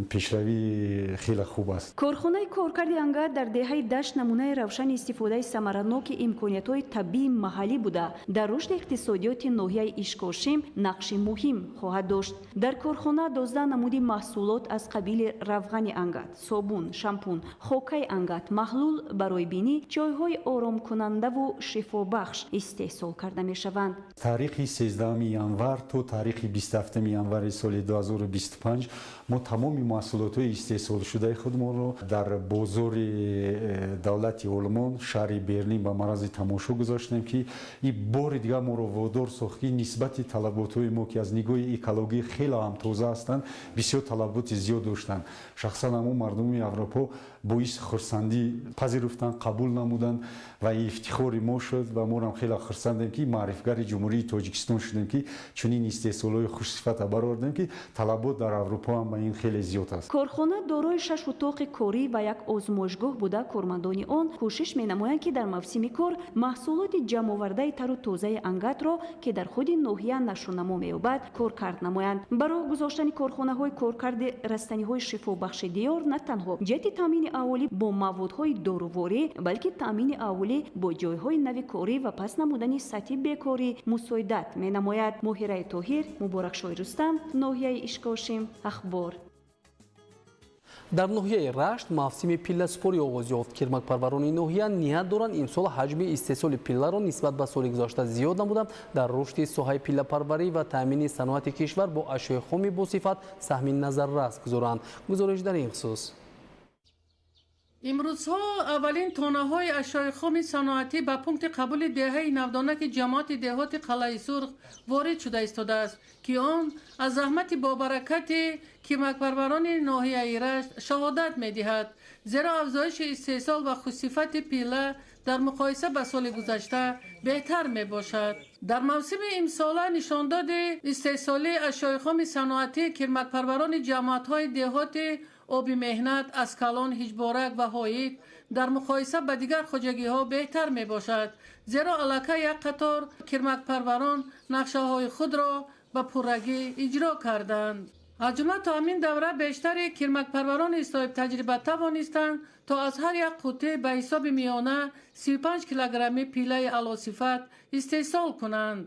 Пешравӣ хеле хуб аст. Корхонаи коркарди ангад дар деҳаи Дашт намунаи равшани истифодаи самараноки имкониятҳои табиии маҳаллӣ буда, дар рушди иқтисодиёти ноҳияи Ишкошим нақши муҳим хоҳад дошт. Дар корхона 12 намуди маҳсулот аз қабили равғани ангад, собун, шампун, хокаи ангад, маҳлул барои бинӣ, чойҳои оромкунандаву шифобахш истеҳсол карда мешаванд. Таърихи 13 январ то таърихи 27 январи соли 2025 мо тамоми маҳсулотҳои истеҳсолшудаи худмонро дар бозори давлати Олмон, шаҳри Берлин, ба маррази тамошо гузоштем, ки ин бори дигар моро водор сохт, ки нисбати талаботҳои мо, ки аз нигоҳи экологӣ хеле ҳам тоза ҳастанд, бисёр талаботи зиёд доштанд. Шахсан ҳамон мардуми Аврупо боиси хурсандӣ пазируфтанд, қабул намуданд ва ифтихори мо шуд ва моам хеле хурсандем, ки маърифгари Ҷумҳурии Тоҷикистон шудем, ки чунин истеҳсолҳои хушсифата баровардем, ки талабот дар Аврупо ҳам ба ин хеле зиёд аст. Корхона дорои 6 утоқи корӣ ва як озмоишгоҳ буда, кормандони он кӯшиш менамоянд, ки дар мавсими кор маҳсулоти ҷамъовардаи тару тозаи ангадро, ки дар худи ноҳия нашъунамо меёбад, коркард намоянд. Ба роҳ гузоштани корхонаҳои коркарди растаниҳои шифобахши диёр на танҳо ҷиҳати таъмини аҳолӣ бо маводҳои доруворӣ, балки таъмини аҳолӣ бо ҷойҳои нави корӣ ва паст намудани сатҳи бекорӣ мусоидат менамояд. Моҳираи Тоҳир, Муборакшоҳи Рустам, ноҳияи Ишкошим, Ахбор. Дар ноҳияи Рашт мавсими пилласупорӣ оғоз ёфт. Кирмакпарварони ноҳия ният доранд имсол ҳаҷми истеҳсоли пилларо нисбат ба соли гузашта зиёд намуда, дар рушди соҳаи пиллапарварӣ ва таъмини саноати кишвар бо ашёи хоми босифат саҳми назаррас гузоранд. Гузориш дар ин хусус. Имрӯзҳо аввалин тонаҳои ашёи хоми саноатӣ ба пункти қабули деҳаи навдонаки ҷамоати деҳоти Қалъаи Сурх ворид шуда истодааст, ки он аз заҳмати бобаракати кирмакпарварони ноҳияи Рашт шаҳодат медиҳад, зеро афзоиши истеҳсол ва хушсифати пилла дар муқоиса ба соли гузашта беҳтар мебошад. Дар мавсими имсола нишондоди истеҳсолии ашёи хоми саноатӣ кирмакпарварони ҷамоатҳои деҳоти Оби Меҳнат, Аскалон, Ҳиҷборак ва Ҳоид Дар муқоиса ба дигар хоҷагиҳо беҳтар мебошад, зеро аллакай як қатор кирмакпарварон нақшаҳои худро ба пуррагӣ иҷро карданд. Аз ҷумла то ҳамин давра бештари кирмакпарварони соҳибтаҷриба тавонистанд, то аз ҳар як қуттӣ ба ҳисоби миёна 35 килограмми пилаи аълосифат истеҳсол кунанд.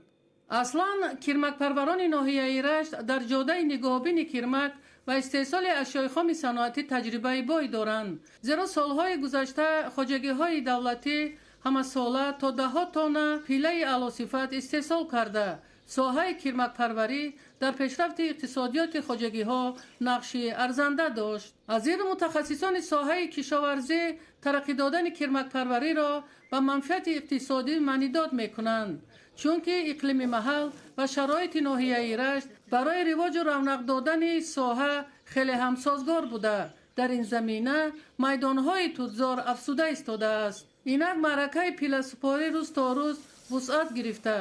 Аслан кирмакпарварони ноҳияи Рашт дар ҷодаи нигоҳубини кирмак ва истеҳсоли ашёи хоми саноатӣ таҷрибаи бой доранд, зеро солҳои гузашта хоҷагиҳои давлатӣ ҳамасола то даҳҳо тонна пилаи аълосифат истеҳсол карда, соҳаи кирмакпарварӣ дар пешрафти иқтисодиёти хоҷагиҳо нақши арзанда дошт. Аз ин мутахассисони соҳаи кишоварзӣ тараққӣ додани кирмакпарвариро ба манфиати иқтисодӣ маънидод мекунанд, чунки иқлими маҳал ва шароити ноҳияи Рашт барои ривоҷу равнақ додани соҳа хеле ҳам созгор буда, дар ин замина майдонҳои тутзор афзуда истодааст. Инак маъракаи пиласупорӣ рӯз то рӯз вусъат гирифта,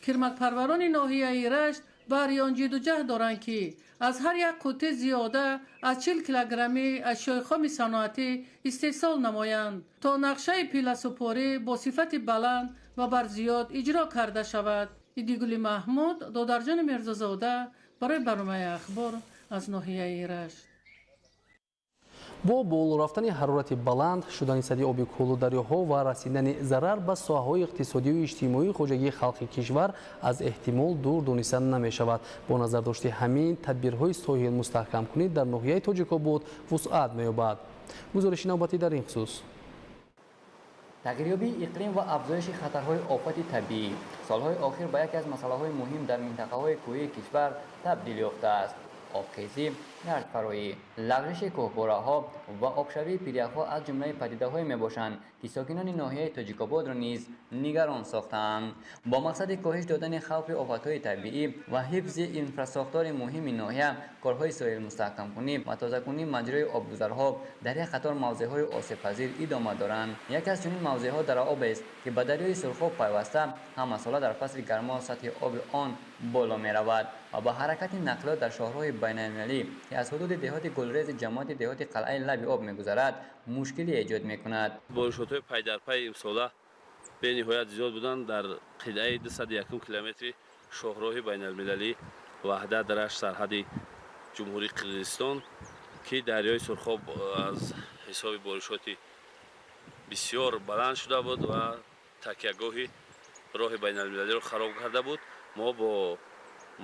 кирмакпарварони ноҳияи Рашт баҳри он ҷидду ҷаҳд доранд, ки аз ҳар як қуттӣ зиёда аз 40 килограмми ашёи хоми саноатӣ истеҳсол намоянд, то нақшаи пиласупорӣ бо сифати баланд ва барзиёд иҷро карда шавад. Идигули Маҳмуд, Додарҷони Мирзозода барои барномаи Ахбор аз ноҳияи Рашт. Бо боло рафтани ҳарорати баланд, шудани сатҳи оби кӯлу дарёҳо ва расидани зарар ба соҳаҳои иқтисодию иҷтимоии хоҷагии халқи кишвар аз эҳтимол дур дониста намешавад. Бо назардошти ҳамин тадбирҳои соҳил мустаҳкамкунӣ дар ноҳияи Тоҷикобод вусъат меёбад. Гузориши навбатӣ дар ин хусус. Тағйирёбии иқлим ва афзоиши хатарҳои офати табиӣ солҳои охир ба яке аз масъалаҳои муҳим дар минтақаҳои кӯҳии кишвар табдил ёфтааст. Обхезӣ, гардфароӣ, лағжиши кӯҳпораҳо ва обшавии пиряхҳо аз ҷумлаи падидаҳое мебошанд, ки сокинони ноҳияи Тоҷикободро низ нигарон сохтаанд. Бо мақсади коҳиш додани хавфи офатҳои табиӣ ва ҳифзи инфрасохтори муҳими ноҳия, корҳои соҳилмустаҳкамкунӣ ва тозакунии маҷрои обгузарҳо дар як қатор мавзеъҳои осебпазир идома доранд. Яке аз чунин мавзеъҳо Дараобест, ки ба дарёи Сурхоб пайваста ҳамасола дар фасли гармо сатҳи оби он боло меравад ва ба ҳаракати нақлиёт дар шоҳроҳи байналмилалӣ, ки аз ҳудуди деҳоти Гулрези ҷамоати деҳоти Қалъаи Лаби об мегузарад, мушкилӣ эҷод мекунад. Боришотҳои пайдарпайи имсола бениҳоят зиёд буданд. Дар қитъаи 201 километри шоҳроҳи байналмилалӣ Ваҳдат Рашт сарҳади Ҷумҳурии Қирғизистон, ки дарёи Сурхоб аз ҳисоби боришоти бисёр баланд шуда буд ва такягоҳи роҳи байналмилалиро хароб карда буд, мо бо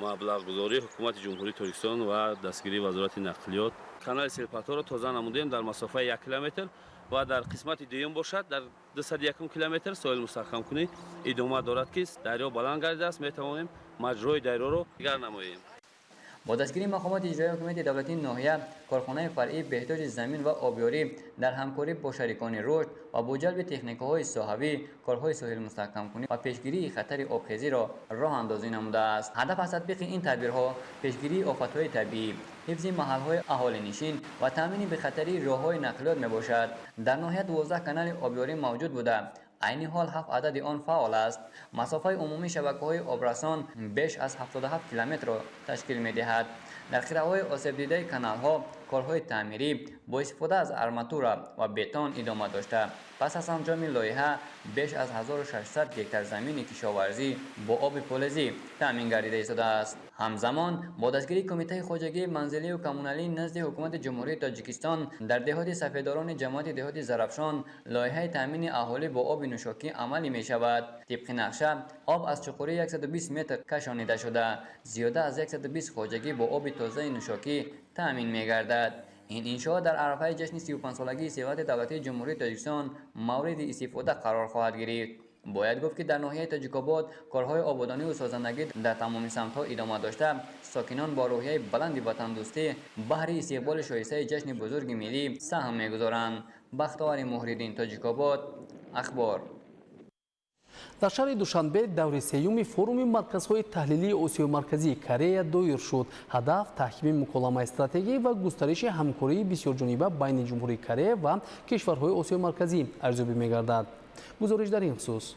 маблағгузории ҳукумати Ҷумҳурии Тоҷикистон ва дастгирии Вазорати нақлиёт канали селпаторро тоза намудем дар масофаи 1 километр ва дар қисмати дуюм бошад дар 201 километр соҳил мустаҳкамкунӣ идома дорад, ки дарё баланд гардидааст, метавонем маҷрои дарёро дигар намоем. Бо дастгирии мақомоти иҷроияи ҳукумати давлатии ноҳия, корхонаи фаръии беҳдошти замин ва обёрӣ дар ҳамкорӣ бо шарикони рушд ва бо ҷалби техникаҳои соҳавӣ корҳои соҳилмустаҳкамкунӣ ва пешгирии хатари обхезиро роҳандозӣ намудааст. Ҳадаф аз татбиқи ин тадбирҳо пешгирии офатҳои табиӣ, ҳифзи маҳалҳои аҳолинишин ва таъмини бехатарии роҳҳои нақлиёт мебошад. Дар ноҳия 12 канали обёрӣ мавҷуд буда, айни ҳол 7 адади он фаъол аст. Масофаи умумии шабакаҳои обрасон беш аз 77 километрро ташкил медиҳад. Дар қитъаҳои осебдидаи каналҳо корҳои таъмирӣ бо истифода аз арматура ва бетон идома дошта, пас аз анҷоми лоиҳа беш аз 1600 гектар замини кишоварзӣ бо оби полезӣ таъмин гардида истодааст. Ҳамзамон бо дастгирии Кумитаи хоҷагии манзилию коммуналии назди Ҳукумати Ҷумҳурии Тоҷикистон дар деҳоти Сафедорони ҷамоати деҳоти Зарафшон лоиҳаи таъмини аҳолӣ бо оби нӯшокӣ амалӣ мешавад. Тибқи нақша об аз чуқурии 120 метр кашонида шуда, зиёда аз 120 хоҷагӣ бо оби тозаи нӯшокӣ таъмин мегардад. Ин иншоот дар арафаи ҷашни 35-солагии истиқлолияти давлатии Ҷумҳурии Тоҷикистон мавриди истифода қарор хоҳад гирифт. Бояд гуфт, ки дар ноҳияи Тоҷикобод корҳои ободониву созандагӣ дар тамоми самтҳо идома дошта, сокинон бо рӯҳияи баланди ватандӯстӣ баҳри истиқболи шоистаи ҷашни бузурги миллӣ саҳм мегузоранд. Бахтовари Муҳриддин, Тоҷикобод, Ахбор. Дар шаҳри Душанбе даври сеюми форуми марказҳои таҳлилии Осиёи Марказии Корея доир шуд. Ҳадаф таҳкими муколамаи стратегӣ ва густариши ҳамкории бисёрҷониба байни Ҷумҳурии Корея ва кишварҳои Осиёи Марказӣ арзёбӣ мегардад. Гузориш дар ин хусус.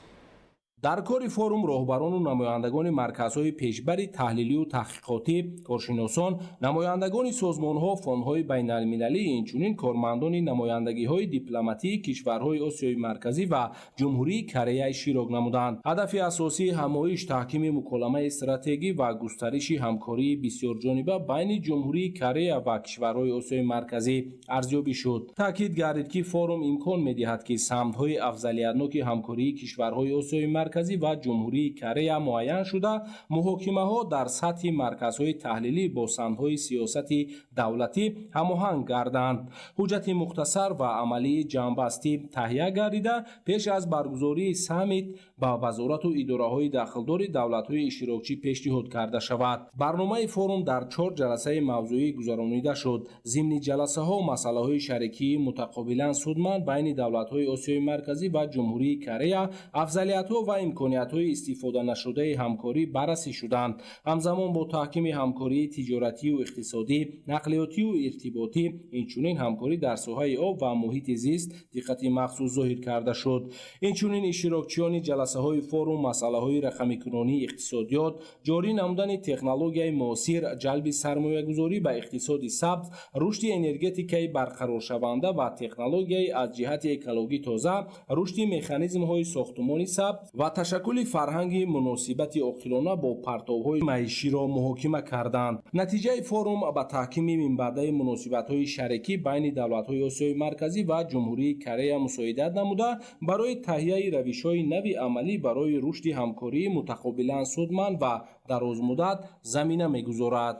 Дар кори форум роҳбарону намояндагони марказҳои пешбари таҳлилию таҳқиқотӣ, коршиносон, намояндагони созмонҳо, фондҳои байналмилалӣ, инчунин кормандони намояндагиҳои дипломатии кишварҳои Осиёи Марказӣ ва Ҷумҳурии Корея иштирок намуданд. Ҳадафи асосии ҳамоиш таҳкими муколамаи стратегӣ ва густариши ҳамкории бисёрҷониба байни Ҷумҳурии Корея ва кишварҳои Осиёи Марказӣ арзёбӣ шуд. Таъкид гардид, ки форум имкон медиҳад, ки самтҳои афзалиятноки ҳамкории кишварҳои Осиёи Марказӣ ва Ҷумҳурии Корея муайян шуда, муҳокимаҳо дар сатҳи марказҳои таҳлилӣ бо самтҳои сиёсати давлатӣ ҳамоҳанг гарданд. Ҳуҷҷати мухтасар ва амалии ҷамъбастӣ таҳия гардида, пеш аз баргузории саммит ба вазорату идораҳои дахлдори давлатҳои иштирокчӣ пешниҳод карда шавад. Барномаи форум дар 4 ҷаласаи мавзӯӣ гузаронида шуд. Зимни ҷаласаҳо масъалаҳои шарикии мутақобилан судманд байни давлатҳои Осиёи Марказӣ ва Ҷумҳурии Корея, афзалиятҳо ва имкониятҳои истифоданашудаи ҳамкорӣ баррасӣ шуданд. Ҳамзамон бо таҳкими ҳамкории тиҷоратию иқтисодӣ, нақлиётию иртиботӣ, инчунин ҳамкорӣ дар соҳаи об ва муҳити зист диққати махсус зоҳир карда шуд. Инчунин иштирокчиёни ҷаласаҳои форум масъалаҳои рақамикунонии иқтисодиёт, ҷорӣ намудани технологияи муосир, ҷалби сармоягузорӣ ба иқтисоди сабз, рушди энергетикаи барқароршаванда ва технологияи аз ҷиҳати экологӣ тоза, рушди механизмҳои сохтумони сабз ва ташаккули фарҳанги муносибати оқилона бо партовҳои маиширо муҳокима карданд. Натиҷаи форум ба таҳкими минбаъдаи муносибатҳои шарикӣ байни давлатҳои Осиёи Марказӣ ва Ҷумҳурии Корея мусоидат намуда, барои таҳияи равишҳои нави амалӣ барои рушди ҳамкории мутақобилан судманд ва дарозмуддат замина мегузорад.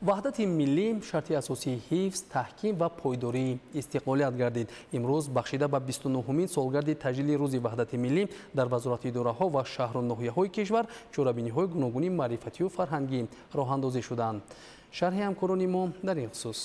Ваҳдати миллӣ шарти асосии ҳифз, таҳким ва пойдории истиқлолият гардид. Имрӯз бахшида ба 29-умин солгарди таҷлили Рӯзи ваҳдати миллӣ дар вазорати идораҳо ва шаҳру ноҳияҳои кишвар чорабиниҳои гуногуни маърифатию фарҳангӣ роҳандозӣ шуданд. Шарҳи ҳамкорони мо дар ин хусус.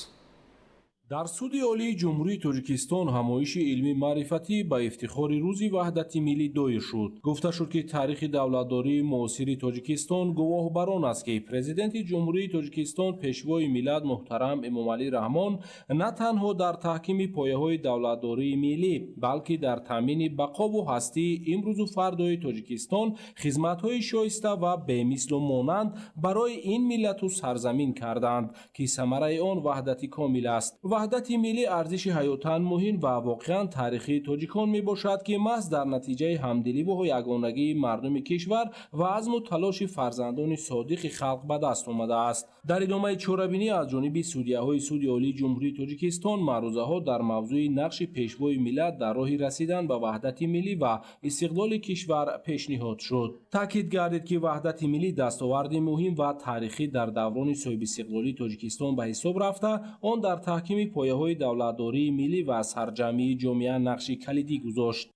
Дар Суди Олии Ҷумҳурии Тоҷикистон ҳамоиши илмӣ маърифатӣ ба ифтихори Рӯзи ваҳдати миллӣ доир шуд. Гуфта шуд, ки таърихи давлатдории муосири Тоҷикистон гувоҳ бар он аст, ки Президенти Ҷумҳурии Тоҷикистон, Пешвои миллат муҳтарам Эмомалӣ Раҳмон на танҳо дар таҳкими пояҳои давлатдории миллӣ, балки дар таъмини бақову ҳастии имрӯзу фардои Тоҷикистон хизматҳои шоиста ва бемислу монанд барои ин миллату сарзамин карданд, ки самараи он ваҳдати комил аст. Ваҳдати миллӣ арзиши ҳаётан муҳим ва воқеан таърихии тоҷикон мебошад, ки маҳз дар натиҷаи ҳамдиливу ягонагии мардуми кишвар ва азму талоши фарзандони содиқи халқ ба даст омадааст. Дар идомаи чорабинӣ аз ҷониби судяҳои Суди Олии Ҷумҳурии Тоҷикистон маърузаҳо дар мавзӯи нақши Пешвои миллат дар роҳи расидан ба ваҳдати миллӣ ва истиқлоли кишвар пешниҳод шуд. Таъкид гардид, ки ваҳдати миллӣ дастоварди муҳим ва таърихӣ дар даврони соҳибистиқлолии Тоҷикистон ба ҳисоб рафта, он дар таҳкими пояҳои давлатдории миллӣ ва сарҷамъии ҷомеа нақши калидӣ гузошт.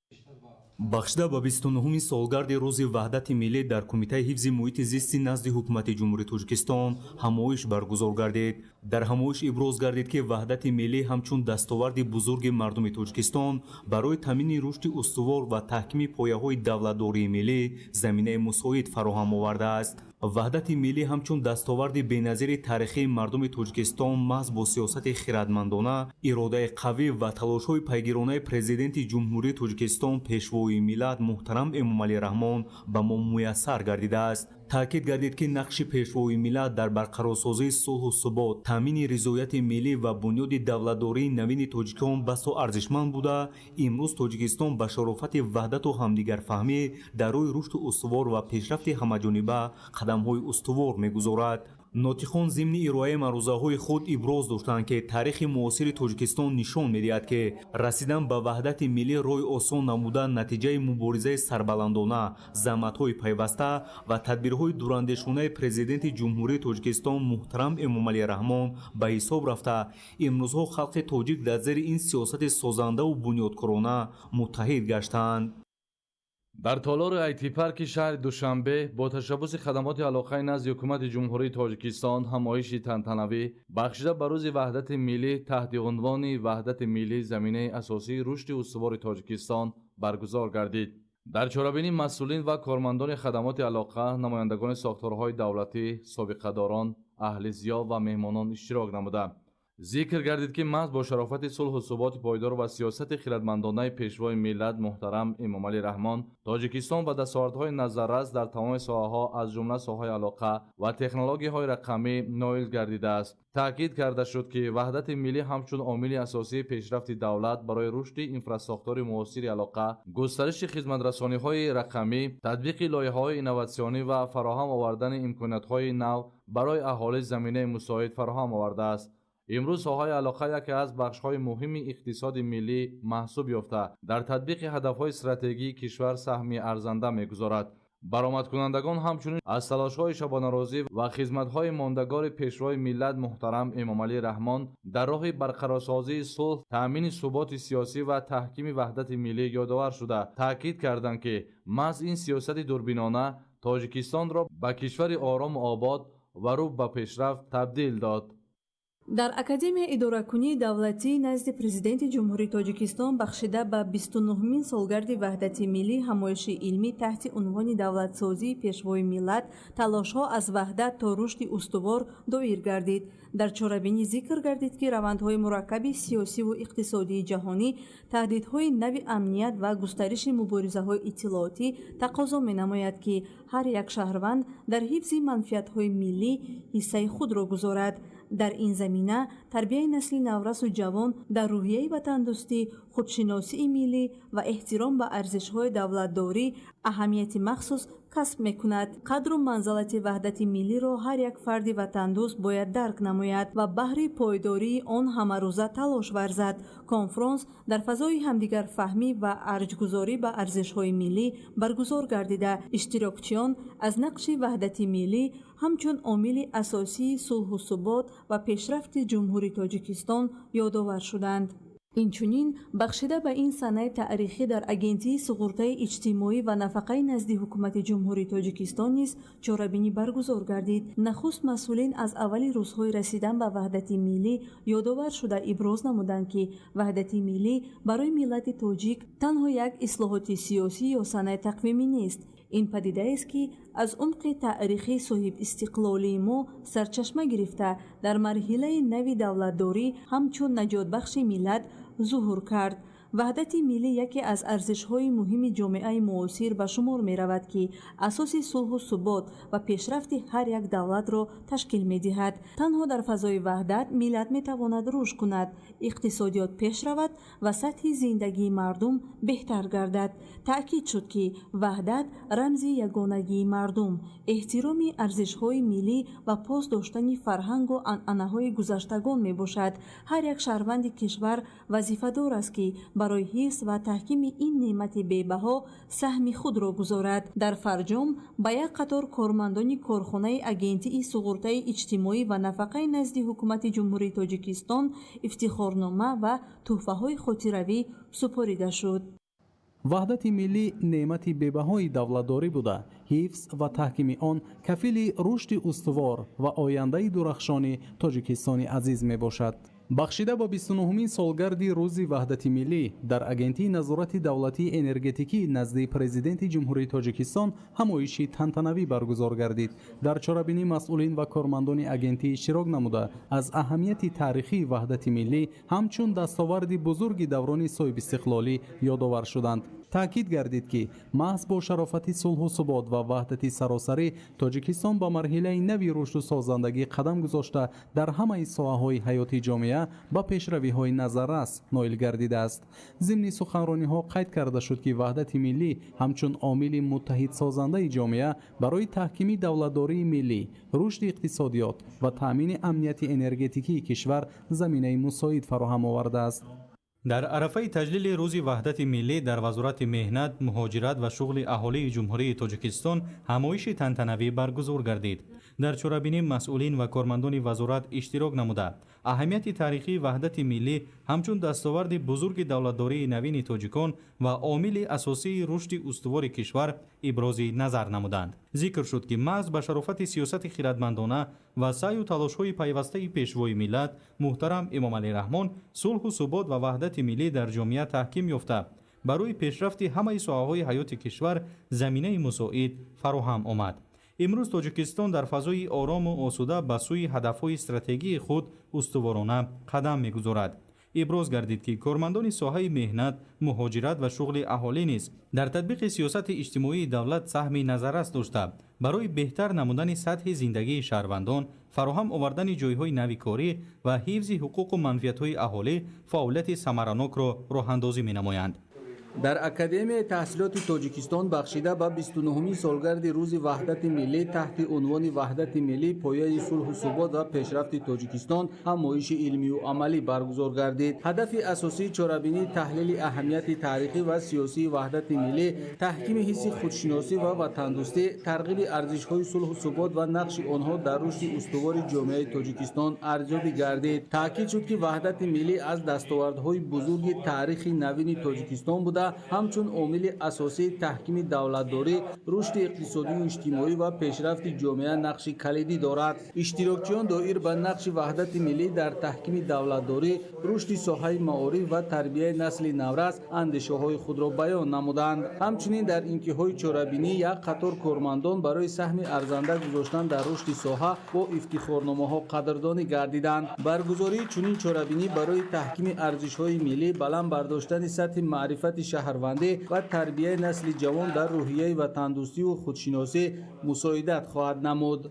Бахшида ба 29-уми солгарди Рӯзи ваҳдати миллӣ дар Кумитаи ҳифзи муҳити зисти назди Ҳукумати Ҷумҳурии Тоҷикистон ҳамоиш баргузор гардид. Дар ҳамоиш иброз гардид, ки ваҳдати миллӣ ҳамчун дастоварди бузурги мардуми Тоҷикистон барои таъмини рушди устувор ва таҳкими пояҳои давлатдории миллӣ заминаи мусоид фароҳам овардааст. Ваҳдати миллӣ ҳамчун дастоварди беназири таърихии мардуми Тоҷикистон маҳз бо сиёсати хиратмандона, иродаи қавӣ ва талошҳои пайгиронаи Президенти Ҷумҳурии Тоҷикистон, Пешвои миллат муҳтарам Эмомалӣ Раҳмон ба мо муяссар гардидааст. Таъкид гардид, ки нақши Пешвои миллат дар барқарорсозии сулҳу субот, таъмини ризояти миллӣ ва бунёди давлатдории навини тоҷикон басо арзишманд буда, имрӯз Тоҷикистон ба шарофати ваҳдату ҳамдигарфаҳмӣ дар рӯи рушду устувор ва пешрафти ҳамаҷониба қадамҳои устувор мегузорад. Нотиқон зимни ироаи маърузаҳои худ иброз доштанд, ки таърихи муосири Тоҷикистон нишон медиҳад, ки расидан ба ваҳдати миллӣ роҳи осон намуда натиҷаи муборизаи сарбаландона, заҳматҳои пайваста ва тадбирҳои дурандешонаи Президенти Ҷумҳурии Тоҷикистон муҳтарам Эмомалӣ Раҳмон ба ҳисоб рафта, имрӯзҳо халқи тоҷик дар зери ин сиёсати созандаву бунёдкорона муттаҳид гаштаанд. Дар толори IT-парки шаҳри Душанбе бо ташаббуси хадамоти алоқаи назди Ҳукумати Ҷумҳурии Тоҷикистон ҳамоиши тантанавӣ бахшида ба Рӯзи ваҳдати миллӣ таҳти унвони «Ваҳдати миллӣ заминаи асосии рушди устувори Тоҷикистон» баргузор гардид. Дар чорабинӣ масъулин ва кормандони хадамоти алоқа, намояндагони сохторҳои давлатӣ, собиқадорон, аҳли зиё ва меҳмонон иштирок намуда. Зикр гардид, ки маҳз бо шарофати сулҳу суботи пойдор ва сиёсати хирадмандонаи Пешвои миллат муҳтарам Эмомалӣ Раҳмон Тоҷикистон ба дастовардҳои назаррас дар тамоми соҳаҳо, аз ҷумла соҳаи алоқа ва технологияҳои рақамӣ ноил гардидааст. Таъкид карда шуд, ки ваҳдати миллӣ ҳамчун омили асосии пешрафти давлат барои рушди инфрасохтори муосири алоқа, густариши хизматрасониҳои рақамӣ, татбиқи лоиҳаҳои инноватсионӣ ва фароҳам овардани имкониятҳои нав барои аҳолӣ заминаи мусоид фароҳам овардааст. Имрӯз соҳаи алоқа яке аз бахшҳои муҳими иқтисоди миллӣ маҳсуб ёфта, дар татбиқи ҳадафҳои стратегии кишвар саҳми арзанда мегузорад. Баромадкунандагон ҳамчунин аз талошҳои шабонарӯзӣ ва хизматҳои мондагори Пешвои миллат муҳтарам Эмомалӣ Раҳмон дар роҳи барқарорсозии сулҳ, таъмини суботи сиёсӣ ва таҳкими ваҳдати миллӣ ёдовар шуда, таъкид карданд, ки маҳз ин сиёсати дурбинона Тоҷикистонро ба кишвари орому обод ва рӯ ба пешрафт табдил дод. Дар Академияи идоракунии давлатии назди Президенти Ҷумҳурии Тоҷикистон бахшида ба 29-мин солгарди ваҳдати миллӣ ҳамоиши илмӣ таҳти унвони давлатсозии Пешвои миллат, талошҳо аз ваҳдат то рушди устувор доир гардид. Дар чорабинӣ зикр гардид, ки равандҳои мураккаби сиёсиву иқтисодии ҷаҳонӣ, таҳдидҳои нави амният ва густариши муборизаҳои иттилоотӣ тақозо менамояд, ки ҳар як шаҳрванд дар ҳифзи манфиатҳои миллӣ ҳиссаи худро гузорад. Дар ин замина тарбияи насли наврасу ҷавон дар рӯҳияи ватандӯстӣ, худшиносии миллӣ ва эҳтиром ба арзишҳои давлатдорӣ аҳамияти махсус касб мекунад. Қадру манзалати ваҳдати миллиро ҳар як фарди ватандӯст бояд дарк намояд ва баҳри пойдории он ҳамарӯза талош варзад. Конфронс дар фазои ҳамдигарфаҳмӣ ва арҷгузорӣ ба арзишҳои миллӣ баргузор гардида, иштирокчиён аз нақши ваҳдати миллӣ ҳамчун омили асосии сулҳу субот ва пешрафти Ҷумҳурии Тоҷикистон ёдовар шуданд. Инчунин бахшида ба ин санаи таърихӣ дар Агентии суғуртаи иҷтимоӣ ва нафақаи назди Ҳукумати Ҷумҳурии Тоҷикистон низ чорабинӣ баргузор гардид. Нахуст масъулин аз аввали рӯзҳои расидан ба ваҳдати миллӣ ёдовар шуда иброз намуданд, ки ваҳдати миллӣ барои миллати тоҷик танҳо як ислоҳоти сиёсӣ ё санаи тақвимӣ нест. Ин падидаест, ки аз умқи таърихии соҳибистиқлолии мо сарчашма гирифта, дар марҳилаи нави давлатдорӣ ҳамчун наҷотбахши миллат зуҳур кард. Ваҳдати миллӣ яке аз арзишҳои муҳими ҷомеаи муосир ба шумор меравад, ки асоси сулҳу субот ва пешрафти ҳар як давлатро ташкил медиҳад. Танҳо дар фазои ваҳдат миллат метавонад рушд кунад, иқтисодиёт пеш равад ва сатҳи зиндагии мардум беҳтар гардад. Таъкид шуд, ки ваҳдат рамзи ягонагии мардум, эҳтироми арзишҳои миллӣ ва пос доштани фарҳангу анъанаҳои гузаштагон мебошад. Ҳар як шаҳрванди кишвар вазифадор аст, ки барои ҳифз ва таҳкими ин неъмати бебаҳо саҳми худро гузорад. Дар фарҷом ба як қатор кормандони корхонаи Агентии суғуртаи иҷтимоӣ ва нафақаи назди Ҳукумати Ҷумҳурии Тоҷикистон ифтихорнома ва тӯҳфаҳои хотиравӣ супорида шуд. Ваҳдати миллӣ неъмати бебаҳои давлатдорӣ буда, ҳифз ва таҳкими он кафили рушди устувор ва ояндаи дурахшони Тоҷикистони азиз мебошад. Бахшида ба 29-умин солгарди рӯзи ваҳдати миллӣ дар Агентии назорати давлатии энергетикӣ назди Президенти Ҷумҳурии Тоҷикистон ҳамоиши тантанавӣ баргузор гардид. Дар чорабинӣ масъулин ва кормандони агентӣ иштирок намуда, аз аҳамияти таърихии ваҳдати миллӣ ҳамчун дастоварди бузурги даврони соҳибистиқлолӣ ёдовар шуданд. Таъкид гардид, ки маҳз бо шарофати сулҳу субот ва ваҳдати саросарӣ Тоҷикистон ба марҳилаи нави рушду созандагӣ қадам гузошта, дар ҳамаи соҳаҳои ҳаёти ҷомеа ба пешравиҳои назаррас ноил гардидааст. Зимни суханрониҳо қайд карда шуд, ки ваҳдати миллӣ ҳамчун омили муттаҳидсозандаи ҷомеа барои таҳкими давлатдории миллӣ, рушди иқтисодиёт ва таъмини амнияти энергетикии кишвар заминаи мусоид фароҳам овардааст. Дар арафаи таҷлили рӯзи ваҳдати миллӣ дар Вазорати меҳнат, муҳоҷират ва шуғли аҳолии Ҷумҳурии Тоҷикистон ҳамоиши тантанавӣ баргузор гардид. Дар чорабинӣ масъулин ва кормандони вазорат иштирок намуда, аҳамияти таърихии ваҳдати миллӣ ҳамчун дастоварди бузурги давлатдории навини тоҷикон ва омили асосии рушди устувори кишвар ибрози назар намуданд. Зикр шуд, ки маҳз ба шарофати сиёсати хирадмандона ва саъю талошҳои пайвастаи Пешвои миллат муҳтарам Эмомалӣ Раҳмон сулҳу субот ва ваҳдати миллӣ дар ҷомеа таҳким ёфта, барои пешрафти ҳамаи соҳаҳои ҳаёти кишвар заминаи мусоид фароҳам омад. Имрӯз Тоҷикистон дар фазои орому осуда ба сӯи ҳадафҳои стратегии худ устуворона қадам мегузорад. Иброз гардид, ки кормандони соҳаи меҳнат, муҳоҷират ва шуғли аҳолӣ низ дар татбиқи сиёсати иҷтимоии давлат саҳми назаррас дошта, барои беҳтар намудани сатҳи зиндагии шаҳрвандон, фароҳам овардани ҷойҳои нави корӣ ва ҳифзи ҳуқуқу манфиатҳои аҳолӣ фаъолияти самаранокро роҳандозӣ менамоянд. Дар Академияи таҳсилоти Тоҷикистон бахшида ба 29-умин солгарди Рӯзи Ваҳдати миллӣ таҳти унвони «Ваҳдати миллӣ пояи сулҳу субот ва пешрафти Тоҷикистон» ҳамоиши илмию амалӣ баргузор гардид. Ҳадафи асосии чорабинӣ таҳлили аҳамияти таърихӣ ва сиёсии ваҳдати миллӣ, таҳкими ҳисси худшиносӣ ва ватандӯстӣ, тарғиби арзишҳои сулҳу субот ва нақши онҳо дар рушди устувори ҷомеаи Тоҷикистон арзёбӣ гардид. Таъкид шуд, ки ваҳдати миллӣ аз дастовардҳои бузурги таърихи навини Тоҷикистон буда, ҳамчун омили асосии таҳкими давлатдорӣ, рушди иқтисодию иҷтимоӣ ва пешрафти ҷомеа нақши калидӣ дорад. Иштирокчиён доир ба нақши ваҳдати миллӣ дар таҳкими давлатдорӣ, рушди соҳаи маориф ва тарбияи насли наврас андешаҳои худро баён намуданд. Ҳамчунин дар интиҳои чорабинӣ як қатор кормандон барои саҳми арзанда гузоштан дар рушди соҳа бо ифтихорномаҳо қадрдонӣ гардиданд. Баргузории чунин чорабинӣ барои таҳкими арзишҳои миллӣ, баланд бардоштани сатҳи маърифати шаҳрвандӣ ва тарбияи насли ҷавон дар рӯҳияи ватандӯстиву худшиносӣ мусоидат хоҳад намуд.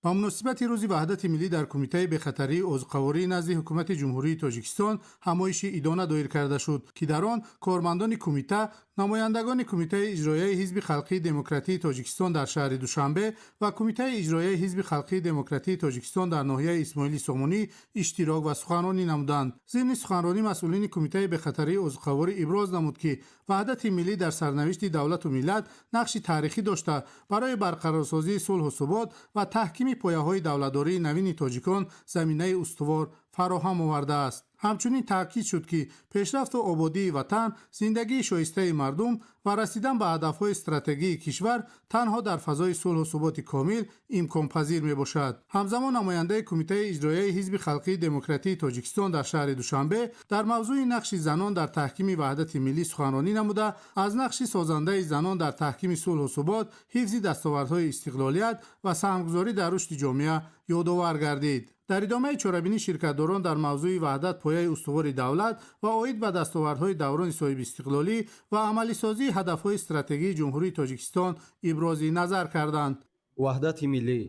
Ба муносибати Рӯзи Ваҳдати миллӣ дар Кумитаи бехатарии озуқаворӣ назди Ҳукумати Ҷумҳурии Тоҷикистон ҳамоиши идона доир карда шуд, ки дар он кормандони кумита, намояндагони Кумитаи иҷроияи Ҳизби халқии демократии Тоҷикистон дар шаҳри Душанбе ва Кумитаи иҷроияи Ҳизби халқии демократии Тоҷикистон дар ноҳияи Исмоили Сомонӣ иштирок ва суханронӣ намуданд. Зимни суханронӣ масъулини Кумитаи бехатарии озуқаворӣ иброз намуд, ки ваҳдати миллӣ дар сарнавишти давлату миллат нақши таърихӣ дошта, барои барқарорсозии сулҳу субот ва таҳкими пояҳои давлатдории навини тоҷикон заминаи устувор фароҳам овардааст. Ҳамчунин таъкид шуд, ки пешрафту ободии ватан, зиндагии шоистаи мардум ва расидан ба ҳадафҳои стратегии кишвар танҳо дар фазои сулҳу суботи комил имконпазир мебошад. Ҳамзамон намояндаи Кумитаи иҷроияи Ҳизби халқии демократии Тоҷикистон дар шаҳри Душанбе дар мавзӯи нақши занон дар таҳкими ваҳдати миллӣ суханронӣ намуда, аз нақши созандаи занон дар таҳкими сулҳу субот, ҳифзи дастовардҳои истиқлолият ва саҳмгузорӣ дар рушди ҷомеа ёдовар гардид. Дар идомаи чорабинӣ ширкатдорон дар мавзӯи ваҳдат пояи устувори давлат ва оид ба дастовардҳои даврони соҳибистиқлолӣ ва амалисозии ҳадафҳои стратегии Ҷумҳурии Тоҷикистон ибрози назар карданд. Ваҳдати миллӣ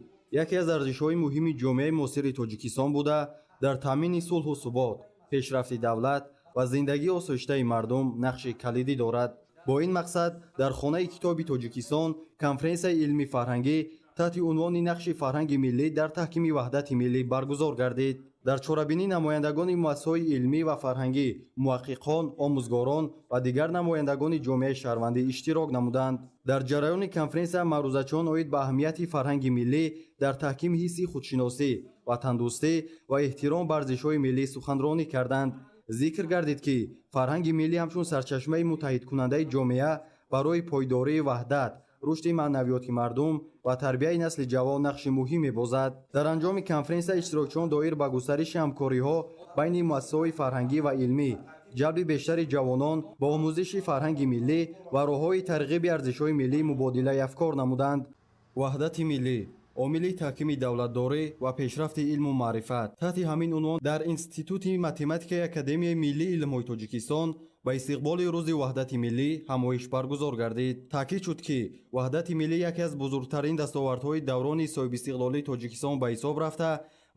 яке аз арзишҳои муҳими ҷомеаи муосири Тоҷикистон буда, дар таъмини сулҳу субот, пешрафти давлат ва зиндагии осоиштаи мардум нақши калидӣ дорад. Бо ин мақсад дар Хонаи китоби Тоҷикистон конференсияи илмӣ фарҳангӣ таҳти унвони «Нақши фарҳанги миллӣ дар таҳкими ваҳдати миллӣ» баргузор гардид. Дар чорабинӣ намояндагони муассисаҳои илмӣ ва фарҳангӣ, муҳаққиқон, омӯзгорон ва дигар намояндагони ҷомеаи шаҳрвандӣ иштирок намуданд. Дар ҷараёни конференсия маърузачиён оид ба аҳамияти фарҳанги миллӣ дар таҳкими ҳисси худшиносӣ, ватандӯстӣ ва эҳтиром ба арзишҳои миллӣ суханронӣ карданд. Зикр гардид, ки фарҳанги миллӣ ҳамчун сарчашмаи муттаҳидкунандаи ҷомеа барои пойдории ваҳдат, рушди маънавиёти мардум ва тарбияи насли ҷавон нақши муҳим мебозад. Дар анҷоми конференсия иштирокчиён доир ба густариши ҳамкориҳо байни муассисаҳои фарҳангӣ ва илмӣ, ҷалби бештари ҷавонон ба омӯзиши фарҳанги миллӣ ва роҳҳои тарғиби арзишҳои миллӣ мубодилаи афкор намуданд. Ваҳдати миллӣ омили таҳкими давлатдорӣ ва пешрафти илму маърифат. Таҳти ҳамин унвон дар Институти математикаи Академияи миллии илмҳои Тоҷикистон ба истиқболи Рӯзи Ваҳдати миллӣ ҳамоиш баргузор гардид. Таъкид шуд, ки ваҳдати миллӣ яке аз бузургтарин дастовардҳои даврони соҳибистиқлолии Тоҷикистон ба ҳисоб рафта,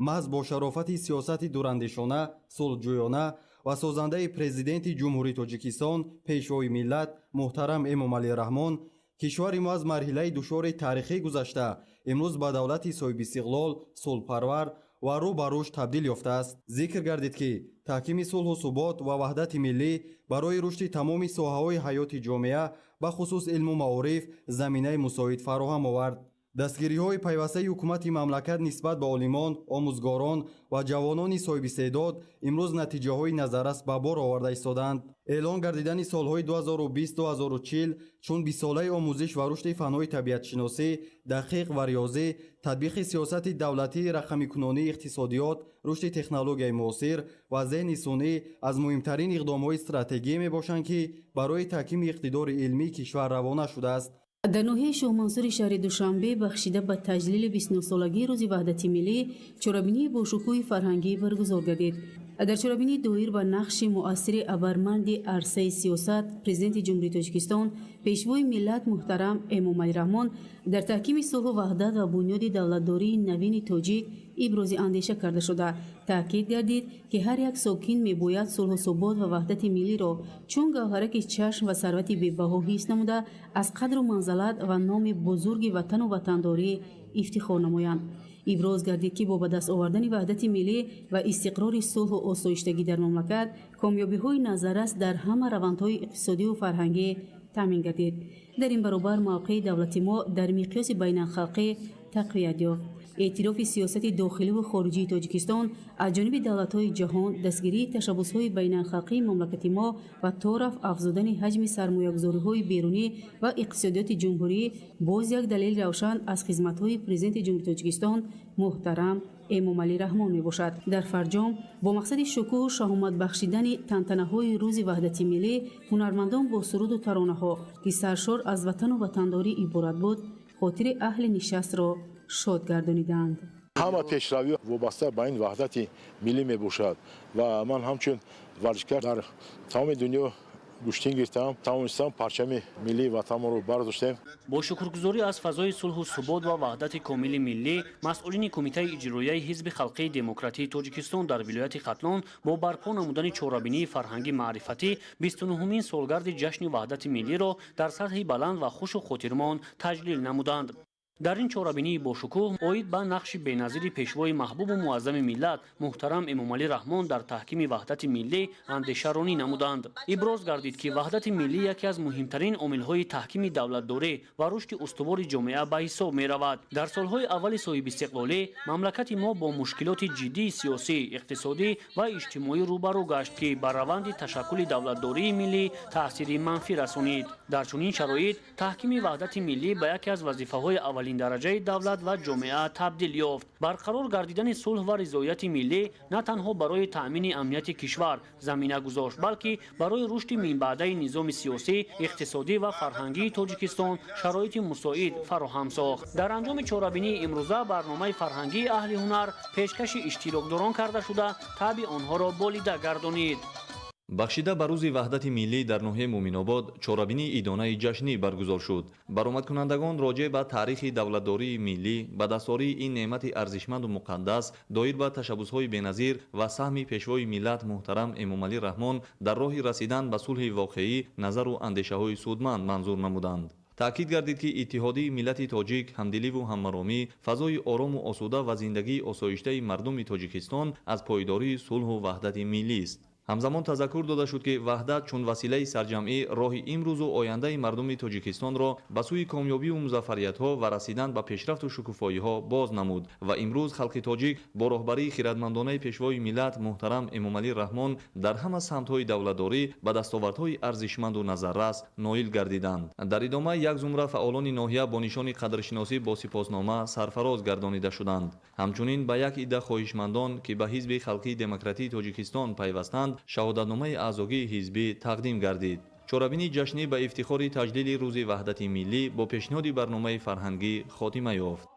маҳз бо шарофати сиёсати дурандешона, сулҳҷӯёна ва созандаи Президенти Ҷумҳурии Тоҷикистон, Пешвои миллат муҳтарам Эмомалӣ Раҳмон кишвари мо аз марҳилаи душвори таърихӣ гузашта, имрӯз ба давлати соҳибистиқлол, сулҳпарвар ва рӯ ба рушд табдил ёфтааст. Зикр гардид, ки таҳкими сулҳу субот ва ваҳдати миллӣ барои рушди тамоми соҳаҳои ҳаёти ҷомеа, бахусус илму маориф, заминаи мусоид фароҳам овард. Дастгириҳои пайвастаи ҳукумати мамлакат нисбат ба олимон, омӯзгорон ва ҷавонони соҳибистеъдод имрӯз натиҷаҳои назаррас ба бор оварда истодаанд. Эълон гардидани солҳои 2020-2040 чун бистсолаи омӯзиш ва рушди фанҳои табиатшиносӣ, дақиқ ва риёзӣ, татбиқи сиёсати давлатии рақамикунонии иқтисодиёт, рушди технологияи муосир ва зеҳни сунъӣ аз муҳимтарин иқдомҳои стратегӣ мебошанд, ки барои таҳкими иқтидори илмии кишвар равона шудааст. Дар ноҳияи Шоҳмансури шаҳри Душанбе бахшида ба таҷлили 29-солагии Рӯзи Ваҳдати миллӣ чорабинии бошукӯҳи фарҳангӣ баргузор гардид. Дар чорабинӣ доир ба нақши муассири абарманди арсаи сиёсат, Президенти Ҷумҳурии Тоҷикистон, Пешвои миллат муҳтарам Эмомалӣ Раҳмон дар таҳкими сулҳу ваҳдат ва бунёди давлатдории навини тоҷик ибрози андеша карда шуда, таъкид гардид, ки ҳар як сокин мебояд сулҳу субот ва ваҳдати миллиро чун гавҳараки чашм ва сарвати бебаҳо ҳис намуда, аз қадру манзалат ва номи бузурги ватану ватандорӣ ифтихор намоянд. Иброз гардид, ки бо ба даст овардани ваҳдати миллӣ ва истиқрори сулҳу осоиштагӣ дар мамлакат комёбиҳои назаррас дар ҳама равандҳои иқтисодиву фарҳангӣ таъмин гардид. Дар ин баробар мавқеи давлати мо дар миқёси байналхалқӣ тақвият ёфт. Эътирофи сиёсати дохиливу хориҷии Тоҷикистон аз ҷониби давлатҳои ҷаҳон, дастгирии ташаббусҳои байналхалқии мамлакати мо ва торафт афзудани ҳаҷми сармоягузориҳои берунӣ ва иқтисодиёти ҷумҳурӣ боз як далели равшан аз хизматҳои Президенти Ҷумҳурии Тоҷикистон муҳтарам Эмомалӣ Раҳмон мебошад. Дар фарҷом бо мақсади шукӯҳу шаҳомат бахшидани тантанаҳои Рӯзи Ваҳдати миллӣ ҳунармандон бо суруду таронаҳо, ки саршор аз ватану ватандорӣ иборат буд, хотири аҳли нишастро шод гардониданд. Ҳама пешравӣ вобаста ба ин ваҳдати миллӣ мебошад ва ман ҳамчун варзишкар дар тамоми дунё гӯштин гирифтам, тавонистам парчами миллии ватанмонро бардоштем. Бо шукргузорӣ аз фазои сулҳу субот ва ваҳдати комили миллӣ, масъулини Кумитаи иҷроияи Ҳизби халқии демократии Тоҷикистон дар вилояти Хатлон бо барпо намудани чорабинии фарҳангӣ маърифатӣ 29-умин солгарди ҷашни ваҳдати миллиро дар сатҳи баланд ва хушу хотирмон таҷлил намуданд. Дар ин чорабинии бошукӯҳ оид ба нақши беназири пешвои маҳбубу муаззами миллат муҳтарам Эмомалӣ Раҳмон дар таҳкими ваҳдати миллӣ андешаронӣ намуданд. Иброз гардид, ки ваҳдати миллӣ яке аз муҳимтарин омилҳои таҳкими давлатдорӣ ва рушди устувори ҷомеа ба ҳисоб меравад. Дар солҳои аввали соҳибистиқлолӣ мамлакати мо бо мушкилоти ҷиддии сиёсӣ, иқтисодӣ ва иҷтимоӣ рӯбарӯ гашт, ки ба раванди ташаккули давлатдории миллӣ таъсири манфӣ расонид. Дар чунин шароит таҳкими ваҳдати миллӣ ба яке аз вазифаҳои аввалин дараҷаи давлат ва ҷомеа табдил ёфт. Барқарор гардидани сулҳ ва ризояти миллӣ на танҳо барои таъмини амнияти кишвар замина гузошт, балки барои рушди минбаъдаи низоми сиёсӣ, иқтисодӣ ва фарҳангии Тоҷикистон шароити мусоид фароҳам сохт. Дар анҷоми чорабинии имрӯза барномаи фарҳангии аҳли ҳунар пешкаши иштирокдорон карда шуда, таъби онҳоро болида гардонид. Бахшида ба Рӯзи Ваҳдати миллӣ дар ноҳияи Муъминобод чорабинии идонаи ҷашнӣ баргузор шуд. Баромадкунандагон роҷеъ ба таърихи давлатдории миллӣ, ба дастоварии ин неъмати арзишманду муқаддас, доир ба ташаббусҳои беназир ва саҳми Пешвои миллат муҳтарам Эмомалӣ Раҳмон дар роҳи расидан ба сулҳи воқеӣ назару андешаҳои судманд манзур намуданд. Таъкид гардид, ки иттиҳодии миллати тоҷик, ҳамдиливу ҳаммаромӣ, фазои орому осуда ва зиндагии осоиштаи мардуми Тоҷикистон аз пойдории сулҳу ваҳдати миллист. Ҳамзамон тазаккур дода шуд, ки ваҳдат чун василаи сарҷамъӣ роҳи имрӯзу ояндаи мардуми Тоҷикистонро ба сӯи комёбиву музаффариятҳо ва расидан ба пешрафту шукуфоиҳо боз намуд ва имрӯз халқи тоҷик бо роҳбарии хиратмандонаи Пешвои миллат муҳтарам Эмомалӣ Раҳмон дар ҳама самтҳои давлатдорӣ ба дастовардҳои арзишманду назаррас ноил гардиданд. Дар идома як зумра фаъолони ноҳия бо нишони қадршиносӣ бо сипоснома сарфароз гардонида шуданд. Ҳамчунин ба як идда хоҳишмандон, ки ба Ҳизби халқии демократии Тоҷикистон пайвастанд, шаҳодатномаи аъзогии ҳизбӣ тақдим гардид. Чорабинии ҷашнӣ ба ифтихори таҷлили Рӯзи Ваҳдати миллӣ бо пешниҳоди барномаи фарҳангӣ хотима ёфт.